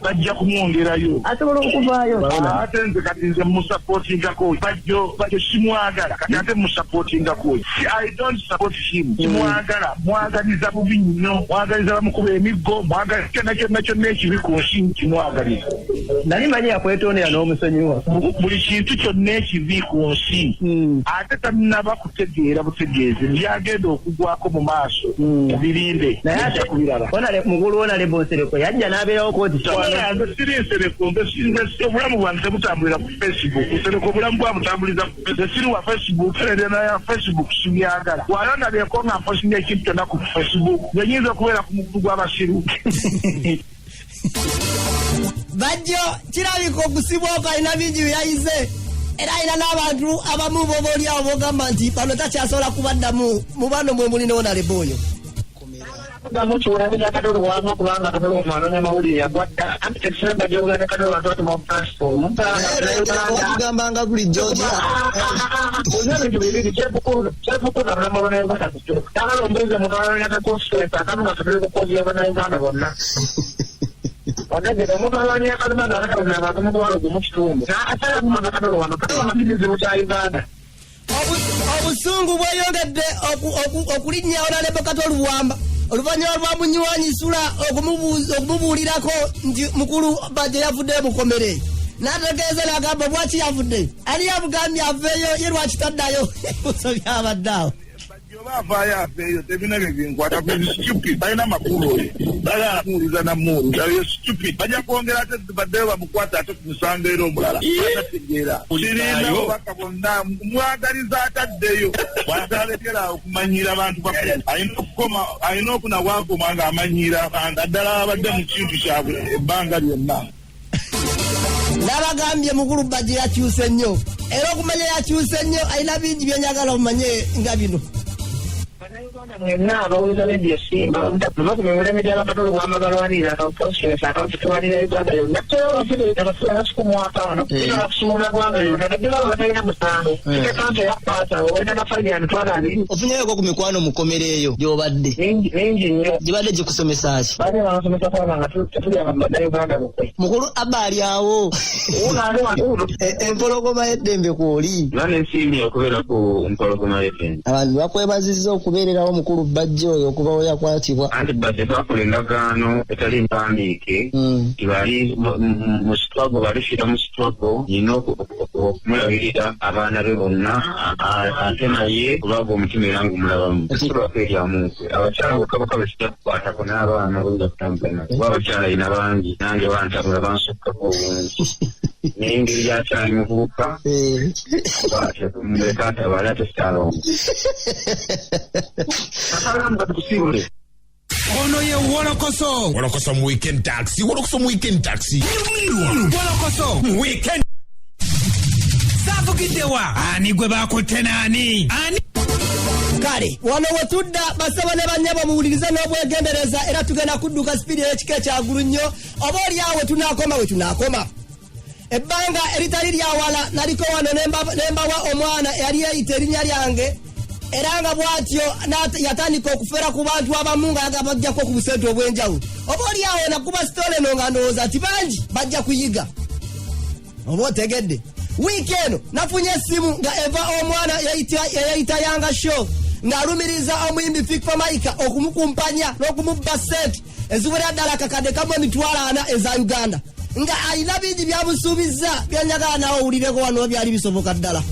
bajja kumwongerayo. Asobola okuvaayo. Ate nze kati nze musupportingako Bajjo. Bajjo simwagala kati ate musupportingako. I don't support him, simwagala, mwagaliza bubi nnyo, mwagaliza bamukuba emiggo, mwagaliza kyonna kyonna kyonna ekibi ku nsi kimwagaliza. Nali manyi yakwetondera n'omusonyiwa. Buli kintu kyonna ekibi ku nsi ate tannaba kutegeera butegeezi byagenda okugwako mu maaso, birinde. Naye ate kubiraba. Mukulu Honorable Nsereko yajja n'abeerawo kooti. Nze siri Nsereko, nze obulamu bwange tebutambulira ku Facebook. Nsereko obulamu bwabutambuliza ku Facebook. Siri wa Facebook, era ya Facebook sibyagala. Wala ndabyeko nga mpostinga ekintu kyonna ku Facebook, nze nyinza okubeera ku mukutu gw'abasiru. Bajjo kirabika okusibwako alina bingi byeyayize, era alina n'abantu abamu boba oliawo bogamba nti bano takyasobola kubaddamu. Mu bano mwe muli ne Honorable oyo. Kiwulabira Kato Lubwama kubanga Kato Lubwama anoonya mawulire yagwadda anti tekisemba gyogenda Kato Lubwama twatuma platform. Tugambanga bulijjo nti Olina ebintu bibiri kyekukulu nabulamu bannayuganda kukyuka tagala ombuuze muntu constituency akamu nga tuli kukozi bannayuganda bonna onegera omuntu alwanya akaluma nga akakaluma abantu mutwalo gumu kitundu asala kumana Kato Lubwama. Kato Lubwama kizibu kya Uganda. Obusungu bweyongedde okulinnya Honorable Kato Lubwama oluvannyuma lwa munywanyi Sula okumubuulirako nti mukulu Bajjo yavuddeyo mukomere, n'ategeeza n'agamba lwaki yavuddeyo, ani yamugambye aveeyo, ye lwaki taddayo, ebibuuzo byabadde awo. Oba avaayo aveeyo, tebina bye binkwata. Stupid, balina makulu oyo bagala muwuliza namuwuliza oyo stupid. Bajja kwongera ate baddeyo bamukwata ate ku musango era omulala atategeera. Kirina obubaka bwonna mwagaliza ataddeyo bwatalekera okumanyiira abantu bakulu. Alina okukoma, alina okuna bwakoma ng'amanyiira abantu addala abadde mu kintu kyabwe ebbanga lyonna. Nabagambye mukulu Bajjo yakyuse nnyo, era okumanya yakyuse nnyo alina bingi byenjagala omanye nga bino. Mwenna abawuliza Radio Simba bakumemuleme gy'abakato Lubwama balwanirira constituency akawututuwalira Uganda yonna abasikumwataano kusumula gwanga yonna naddala abo batalina musango kitekanti eyakwata olina mafayiri ya 200,000. Ofunyeyoko ku mikwano mukomera eyo gy'obadde? Mingi nnyo. Gibadde gikusomesa ki? Baali bansomesa kulaba nga tetuli abannayuganda bukwe. Mukulu abba ali awo empologoma y'eddembe kwoli. Nga nensiimye okubeera ku mpologoma y'eddembe. Abantu bakwebazizza okubeererawo mukulu Bajjo oyo okuva we yakwatibwa. Anti badde twakola endagaano etali mpandiike nti bali mu struggle, balifiira mu struggle, nina okumulabirira abaana be bonna, ate naye kubanga omutima era ngumulabamu tesobola kweryamu nkwe. Abakyala bokka bokka besijja kukwatako n'abaana boyinza kutambula nabo kuba abakyala ina bangi nange bantabula bansukkako obungi, naye engeri gyakyali muvubuka bwatyo muleka atabale ate sikyalongo. Tusiibule. Ono ye Wolokoso. Wolokoso mu Weekend Taxi, Wolokoso mu Weekend Taxi. Wolokoso mu Weekend saavugiddewa ani gwe bakutte naani ani. Kale wano wetudda basebo ne bannyabo muwulirize n'obwegendereza, era tugenda kudduka sipiidi ey'ekika ekyagulu nnyo oba oli awo wetunaakoma wetunaakoma. Ebbanga eritali lyawala naliko wano ne mbawa omwana eyali yeeyita erinnya lyange, era nga bw'atyo yatandika okufera ku bantu abamu nga yagamba bajjako ku busente obw'enjawulo. Oba oli awo nakuba sitole eno nga ndowooza nti bangi bajja kuyiga oba otegedde. Wiiki eno nafunye essimu nga eva omwana eyayita Yanga Show. Ng'alumiriza omuyimbi Fik Fameica okumukumpanya n'okumubba ssente eziwerera ddala akakadde kamu 40,000 eza Uganda, nga alina bingi byamusuubizza byanjagala nawe owulireko wano byali bisoboka ddala.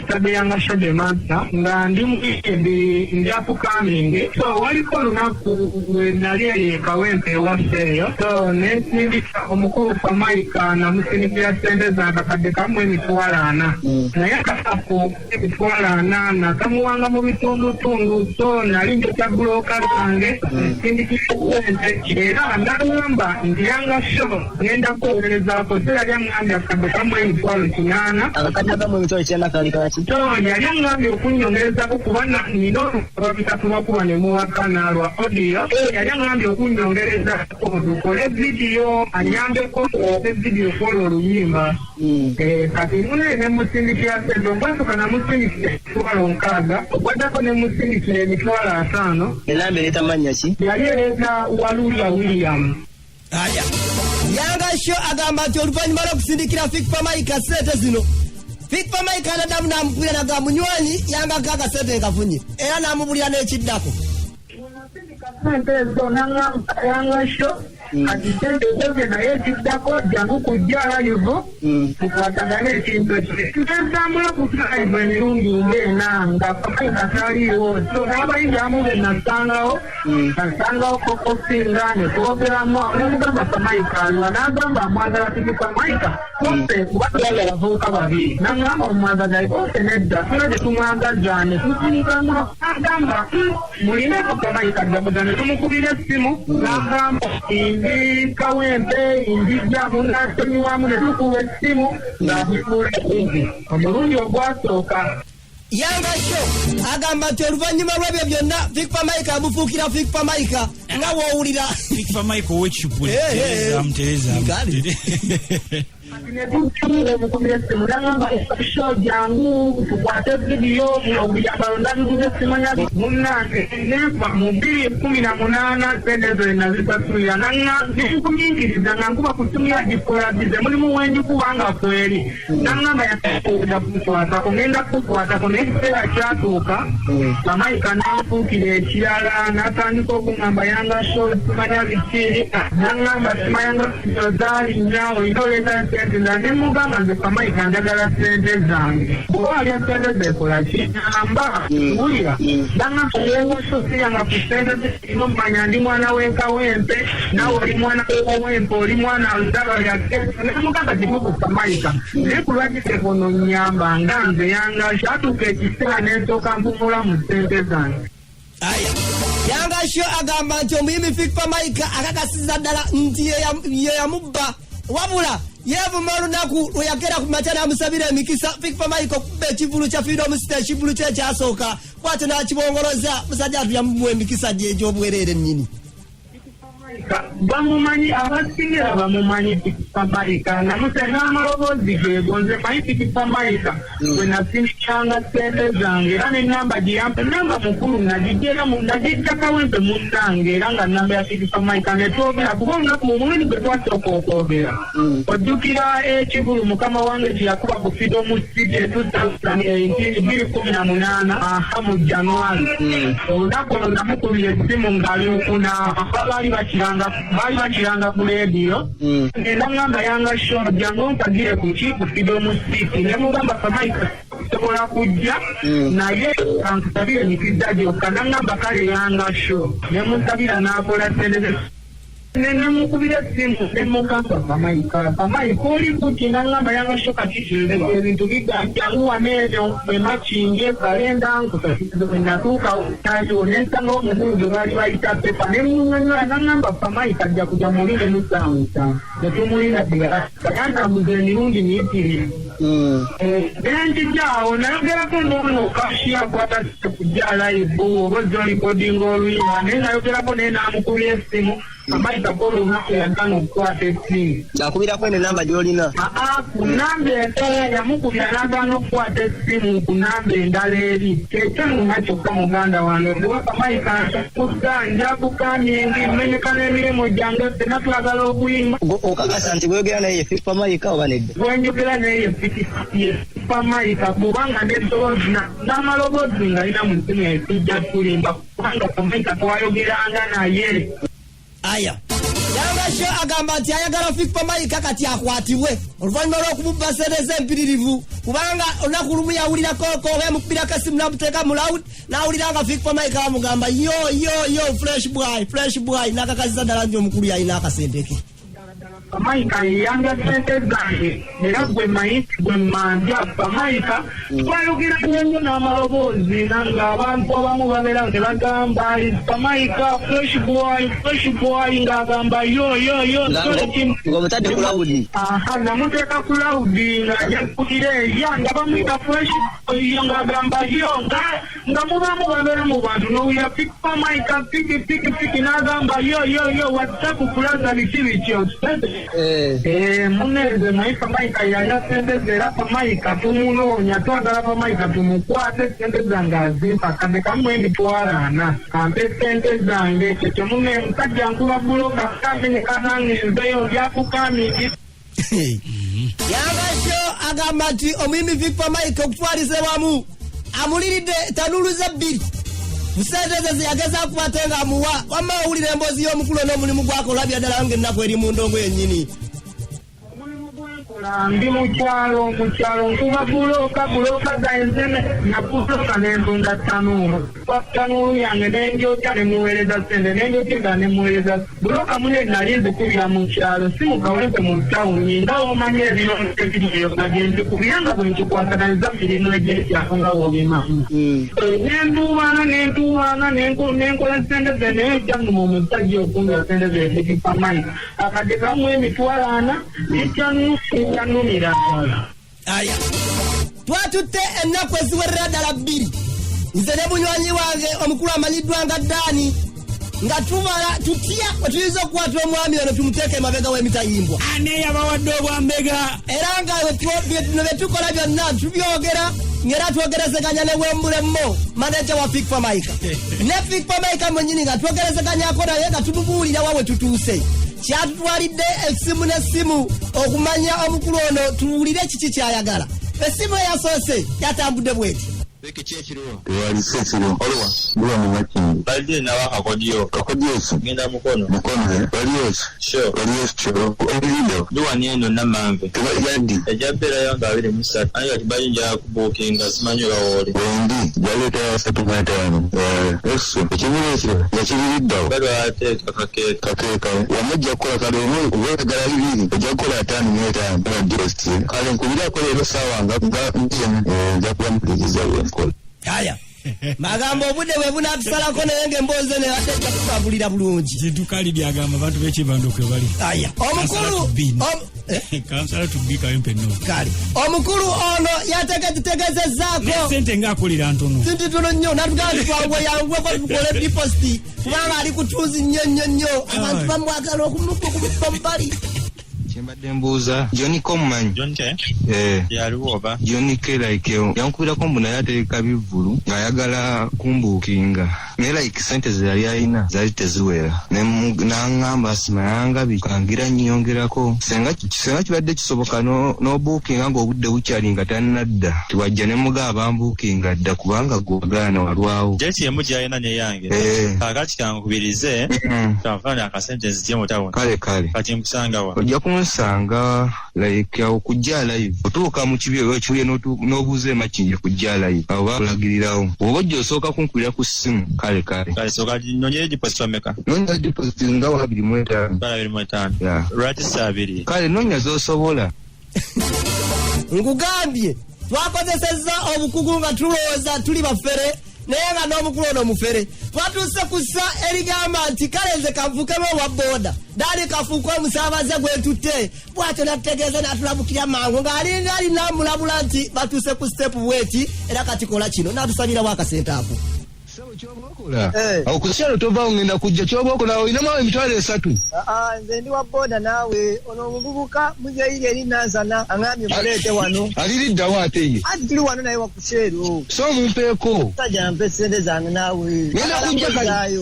Tabeyanga Shademanta nga ndi muyimbi, ndi upcoming. So waliko olunaku lwe nali eyo e Kawempe ewaffe eyo, so nensindika omukulu Fameica, namusindikira sente za 1,040,000, naye akasaku 40,000 nakamuwanga mu bitundutundu. So nali njokya bulooka zange, nsindikira sente era nagamba nti, "Yanga Show, ngenda kwogerezaako." So yali aŋŋambye 1,800,000. 1,800,000 kali kaki? So yali aŋŋambye okunyongerezako kuba nina olubita tubakuba ne muwakana lwa audio. Yali aŋŋambye okunyongerezako tukole vidiyo, anyambeko obe vidiyo kwola oluyimba. Kati mune nemusindikira sente, ogwasooka namusindikira 60,000, ogwaddako nemusindikira 50,000. Enamba ereeta mannya ki? Yali ereeta Walulya William. Aya, Yanga Show agamba nti oluvannyuma lw'okusindikira Fik Fameica sente zino, Fik Fameica naddamu n'amukubira naga, "Munywanyi, yangako akasente nkafunye," era n'amubulira n'ekiddako. Sente ezo naŋŋamba, "Yanga Show, kati sente ezoze, naye ekiddako jangu kujja live tukwatagane ekintu ekyo." Ntambula ku live emirundi ng'ena nga Fameica taliiwo. So n'abayimbi abamu be nasangawo, nasangawo Kokosinga ne twogeramu, nemugamba Fameica aliwa, n'agamba amwagala. Fik Fameica bose kuba twali abavubuka babiri, naŋŋamba omwagaza bose, nedda, tula tetumwagaza, ne tusindikamu. Agamba mulineko Fameica ddabuda, ne tumukubira essimu, n'agamba ndi Kawempe, njija munasonyiwamu, ne tukuba essimu ng'agifuula busy omulundi ogwasooka. Yanga Show agamba nti oluvannyuma lw'ebyo byonna, Fik Fameica amufuukira Fik Fameica nga w'owulira. Fik Fameica ow'ekipuli. Eh, eh, eh. Tereezaamu, tereezaamu. Netumukubira essimu, nagamba, "Show, jangu tukwate vidiyo, obuyambalo ndabiguze." Simanya munnange, nenfa mu 2018, sente ezo nazisasulira, nenkuminkiriza nga nkuba ku ssimu ya gikola busy, mulimu wendikuba nga kweri, naŋŋamba yagenda kukwatako, ngenda kukwatako, naye ekiseera kyatuuka Fameica nanfuukira ekirala, n'atandika okuŋŋamba, "Yanga Show, simanya biki," naŋŋamba, "Simanyanga zaalinya, olina oleeta sente zange." Nemugamba, "Nze Fameica njagala sente zange, oba alya sente zekola ki?" Amba wulira, naŋŋamba, "Yanga Show, siyanga ku sente zino, mmanya ndi mwana w'enkawempe, naawe oli mwana w'ekawempe, oli mwana ndaba lyagge." Nemugamba, "Kituufu Fameica, naye ku lwaki tekono nnyamba nga nze Yanga?" Kyatuuka ekiseera nensooka mpumula mu sente zange. Aya, Yanga Show agamba nti omuyimbi Fik Fameica akakasiza ddala nti ye yamubba, wabula yeevuma olunaku lwe yakera ku makya n'amusabira emikisa Fik Fameica okuba ekivulu kya Freedom City, ekivulu kye ekyasooka, bwatyo n'akibongoloza. Musajja atu yamuwa emikisa gye egy'obwereere nnyini. Bamumanyi, abasingira bamumanyi Fik Fameica, namuse n'amaloboozi geego. Nze manyi Fik Fameica bwe nasindikanga sente zange, era nenamba giyampa, namba mukulu nagijera nagijja Kawempe munnange, era nga namba ya Fik Fameica netwogera, kuba olunaku omulundi gwe twasooka okwogera, ojjukira ekivulu mukama wange kyeyakuba ku Freedom City 2018, aha, mu January, olunaku olwo namukubira essimu ng'ali okunaaba, baali bakiranga ku leediyo, naŋŋamba, "Yanga Show, jangu ompagire kuki ku Freedom City." Ne mugamba, "Fameica, sobola kujja, naye kankusabire emikisa gyokka." Naŋŋamba, "Kale Yanga Show." Ne musabira n'akola sente ze. Nemukubira essimu nemugamba, "Fameica, Fameica, oli kuki?" Naŋŋamba, "Yanga Show, kati ebintu biganjangu wano ebyo emakinje kalenda nkusasize." Natuuka tayo nensanga omukulu gwe baali bayita Pepa, nemunyonyola, naŋŋamba, "Fameica ajja kujja mulinde musanvu." Netumulina yantambuza emirundi miyitirivu. Nenjijaawo nayogerako noono kashi akwata kujja live oba ozza olikodinga oluyimba, naye nayogerako naye namukubira essimu. Pamayika gwolunaku yagaana okukwata essimu. Ng'akubirako eno enamba gy'olina? Aa, ku namba endala yamukubira n'agaana okukwata essimu ku namba endala eri. Kyekyo nna kyokka muganda wange kuba Pamayika nsakuza njakukamye ndi mmenyeka n'emirimu gyange ffenna twagala okuyimba. Gwe okakasa nti bw'oyogera naye ye Fik Fameica oba nedda? Bwenjogera naye ye Fik Fameica kubanga n'eddoboozi n'amaloboozi ngalina mu ssimu yange sijja kulimba kubanga Fameica twayogeranga naye. Aya. Yanga Show agamba nti ayagala Fik Fameica kati akwatibwe oluvannyuma lw'okumubba ssente z'empiririvu kubanga olunaku lumu yawulira kooko oba yamukubirako essimu n'amuteeka mu loud n'awulira nga Fik Fameica bamugamba yo yo yo fresh boy, fresh boy, n'akakaziza ddala nti omukulu yalina akasente ke. Pamayika yeyanga ssente zange era gwe manyi nti gwe mmanja. Pamayika twayogera nnyo n'amaloboozi ng'abantu abamu babeera ne bagamba Pamayika fresh boy, fresh boy, ng'agamba yo yo yo. Ng'omutadde ku loud. Aha, namuteeka ku loud ng'ajakkulira eya nga bamuyita fresh boy yo ng'agamba yo nga mubamu babeera mu bantu n'owulira Fik Fameica Fik Fik Fik n'agamba yo yo yo what's up brother biki bityo. Muneze naye Pamayika yalya ssente ze era Pamayika tumunoonya, twagala Pamayika tumukwate ssente zange azimpa kade kamu emitwalo ana ampe ssente zange. Kyekyo mune musajja nkuba buloka kamenyeka nange nzeyo byakukamiki. Yanga Show agamba nti omuyimbi Fik Fameica okutwaliza wamu amuliridde tanuulu ze bbiri ssente ze zeyagezaako ate ng'amuwa. Wamma owulira emboozi y'omukulu n'omulimu gwakola olabya ddala ng'ennaku eri mu ndongo yennyini. Ndi mukyalo, mukyalo nkuba buloka, buloka zange nabuloka nentunda tanuulu tanuulu yange nenjokya nemuweereza ssente nenjokya nga nemuweereza buloka mune nali nzikubira mu kyalo si mu Kawempe mu tawuni nga womanyi ebirongo ebiriyo nga gyenzikubira nga bwe nkikwataganiza mirimu egy'ekyalo nga wobimanyi. Nentuubana nentuubana nenkola ssente ze naye ekyannuma omusajja okunga ssente ze Fik Fameica akadde kamu emitwalo ana ekyannumira ddala. Aya, twatutte ennaku eziwerera ddala bbiri nze ne munywanyi wange omukulu amanyiddwa nga Ddaani nga tubala tutya bwe tuyinza okukwata omwami ono tumuteeke emabega w'emitayimbwa. Ani yabawadde obwambega? Era nga bino bye tukola byonna tubyogera ng'era twogerezeganya ne Wembulemo maneja wa Fik Fameica ne Fik Fameica mwennyini nga twogerezeganyako naye nga tumubuulira wa we tutuuse. Kyatutwalidde essimu n'essimu okumanya omukulu ono tuwulire kiki kyayagala. Essimu eyasoose yatambudde bweti. Tewalise ekiro. Olwa? Ndiwa mu Makindye. Balidde nawo akakodyo. Kakodyo ki? Ngenda Mukono. Mukono, eh? Waliyo ki? Sure. Waliyo kiro. Oliriyo? Ndi wano eno Namanve. Tebajja Ejja bbeerayo nga 23. Anti kati bali njagala kubuukinga simanyi oba wooli. Wendi jaleeta 35. Eso ekibuli ekiro yakiririddawo. Balwateeka kakeeka. Kakeeka. Wamujja kukola kale omu oba oyagala bibiri ojja kukola 55. Deposit. Kale nkubirako leero ssaawa nga nzimu. Nja kuba mpuliriza bwe nkola. Aya. Magambo obudde bwe bunaatusalako naye ng'emboozi eno ebadde ejja kutambulira bulungi. Kintu Kalidi agamba abantu b'ekibando kwe bali. Aya. Omukulu Kansala tubbi Kawempe North. Kale. Omukulu ono yategetegeezezzaako. Sente ng'akolera ntono. Sente ntono nnyo n'atugamba nti twanguwe yanguweko tukole deposit kubanga ali ku tuuzi nnyo nnyo nnyo abantu bamwagala okumubba mubali. Kyembadde mbuuza John K omumanyi? John K? Eh. Yaliwo oba? John K like yankubirako mbu naye atereka bivvulu ng'ayagala kumbuukinga naye like sente ze yali alina zaali teziwera n'aŋŋamba simayanga bikangira nnyongerako senga senga kibadde kisoboka n'obuukinga ng'obudde bukyali nga tannadda tiwajja ne mugaba bambuukinga dda kubanga gwagaana walwawo. Date emu gy'alina neyange. Eh. Kaakati kankubirize kanfune akasente nzije mu tawuni. Kale kale. Kati nkusanga wa? Ojja kunsanga like awo kujja live otuuka mu kibi oba ekibuye n'obuuza emakindye kujja live awo bakulagirirawo oba ojja osooka kunkubira ku ssimu. Kale kale. Kale sooka nonyere deposit wameka? Noonya deposit nga wa 25. 25. Yeah. Lwaki si 20? Kale noonya z'osobola. Nkugambye twakozesezza obukugu nga tulowooza tuli bafere naye nga n'omukulu ono mufere. Twatuuse ku ssa erigamba nti kale nze kanfuukemu owa booda daali kafuuke omusaabaze gwe ntutte bw'atyo n'atutegeeza n'atulabukira mangu ng'alinga alina amulabula nti batuuse ku step bweti era kati kola kino n'atusabirawo akasente ako. Ssebo kyoba Awo ku kyalo tovaawo ngenda kujja kyoba okola olinamu awo 30,000. Aa, nze ndi wa boda naawe ono omuvubuka muzeyiri eri Nansana aŋambye muleete wano. Aliriddawo ate ye? Anti tuli wano naye wakukyero. So mumpeeko. Sajja mpe sente zange naawe.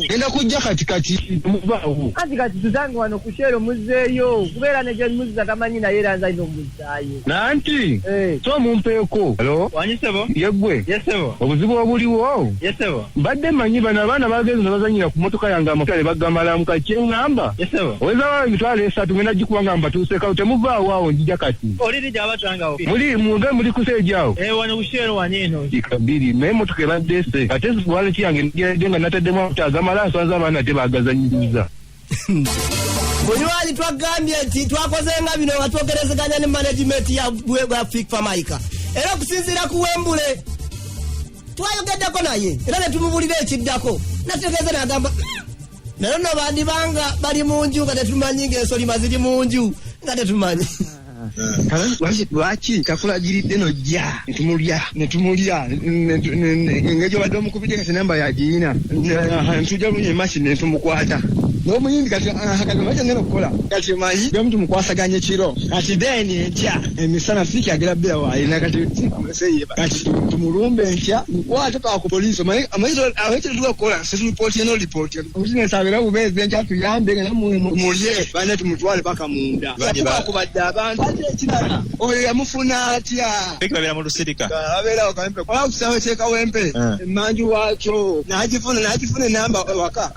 Ngenda kujja kati kati muvaawo. Anti kati tusange wano ku kyero muzzeeyo kubeera ne gye muzza tamanyi naye era nze alina omuzzaayo. Nanti so mumpeeko. Halo? Wanyi ssebo? Yeggwe. Ye ssebo. Obuzibu obuliwo? Ye ssebo. Mbadde mmanyi bano abaana bagenze ne bazannyira ku mmotoka yange amafuta ne bagamalamu kati kye ŋŋamba. Ye ssebo. Owezawo 30,000 ngenda gikuba nga mbatuuseeko temuvaawo awo njija kati. Oli ddi abatangawo? Muli munge muli ku stage awo. Eh wano ku Shell wano eno. Kabiri naye emmotoka ebadde ese ate wallet yange ngiredde nga nataddemu amafuta agamala nsanze abaana ate baagazannyiriza. Munywanyi twagambye nti twakoze nga bino nga twogerezeganya ne management ya bwa Fik Fameica era okusinziira ku Wembule twayogeddeko naye era ne tumubulira ekiddako nategeeza n'agamba naye nno bandibanga bali mu nju nga tetumanyi ng'ensolima ziri mu nju nga tetumanyi. Lwaki kakulagiridde nojja netumulya netumulya engeri gyobadde omukubidde kati namba yagiyina ntujja lunye maki netumukwata n'omuyimbi kati kati omanyi kyengenda okukola kati omanyi gemu tumukwasaganye kiro kati then enkya emisana Fik agera bbira waalina kati seyeba kati tumulumbe enkya mukwate paka ku poliisi omanyi amanyi kyetutuka okukola situlipooti eno lipooti bizinesi abeera bubeezi enkya tuyambe nga namwe mulye banne tumutwale paka munda kubadde abantu ate ekirala oyo yamufuna atya? Fik babeera mu lusirika. Babeerawo Kawempe oba ku kisaawe ky'e Kawempe emmanju waakyo n'agifuna n'agifuna enamba waka.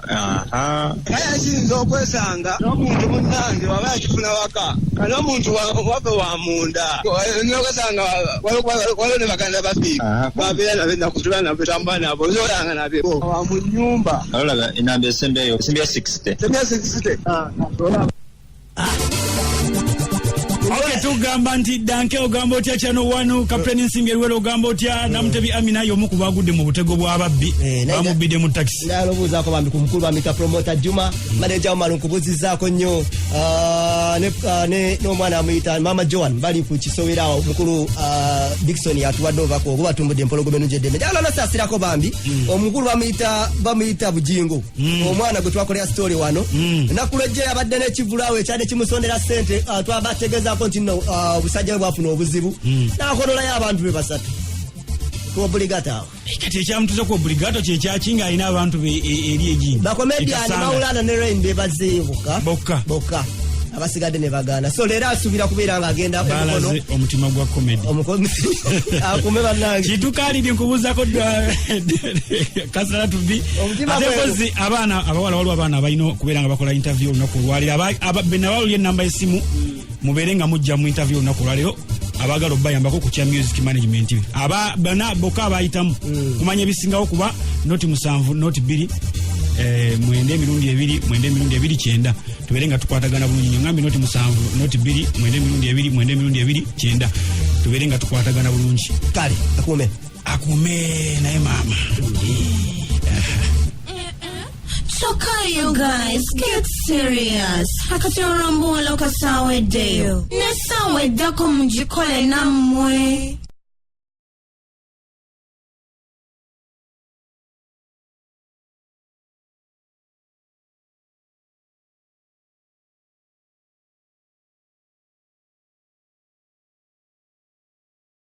Kale akiyinza okwesanga n'omuntu munnange waba yakifuna waka kale omuntu waffe wa munda okwesanga waliwo ne baganda ba Fik babeera nabo ennaku tubeera nabo tutambula nabo oyinza olanga nabo wa mu nnyumba. Olaba enamba esembeyo esembyeyo 60. Esembyeyo 60. Okay, tugamba nti Danke ogamba otya Channel 1 Captain Nsimbi Eriwero ogamba otya Namutebi Amina y'omu ku bagudde mu butego bw'ababbi bamubbidde mu taxi. Nalobuuzaako bambi ku mukulu bamita promoter Juma manager Omar nkubuuzizaako nnyo n'omwana amuyita Mama Joan bali ku kisowera awo mukulu Dickson yatuwadde obubaka obwo batumbudde empologoma ennungi eddembe. Njagala nosaasirako bambi omukulu bamuyita Bujingo omwana gwe twakolera story wano ennaku lwejjo yabadde n'ekivvulu awo ekyadde kimusondera ssente twabategezaako nti nno obusajja bwe bwafuna obuzibu n'akonolayo abantu be basatu ku obligato awo. Kati ekyamutuusa ku obligato kyekyaki ng'alina abantu be eri egindi Bakomediani Ekasanga. Maulana ne Rain be bazzeeyo bokka. Bokka. Bokka. Abasigadde ne bagaana. So leero asuubira kubeera ng'agenda Balaze emikono. omutima gwa comedy. Akume bannange. Kitukalidde nkubuuzaako kasala tubi. Omutima Ate gwe- mpozi abaana abawala waliwo abaana abalina okubeera nga bakola interview olunaku olwaleero. Be nabawulira enamba y'essimu mubeere nga mujja mu interview olunaku olwaleero abaagala obbayambako ku kya music management aba bana bokka abayitamu kumanya ebisingawo kuba 07 02 9 2 9 2 9 tubeere nga tukwatagana bulungi nnyo. Ngambye 07 02 9 2 9 2 9 tubeere nga tukwatagana bulungi. Kale akuume akuume naye maama. Kyokka you guys, get serious. Akati olwambuwala okasaawa eddeyo. N'essaawa eddako mugikole nammwe.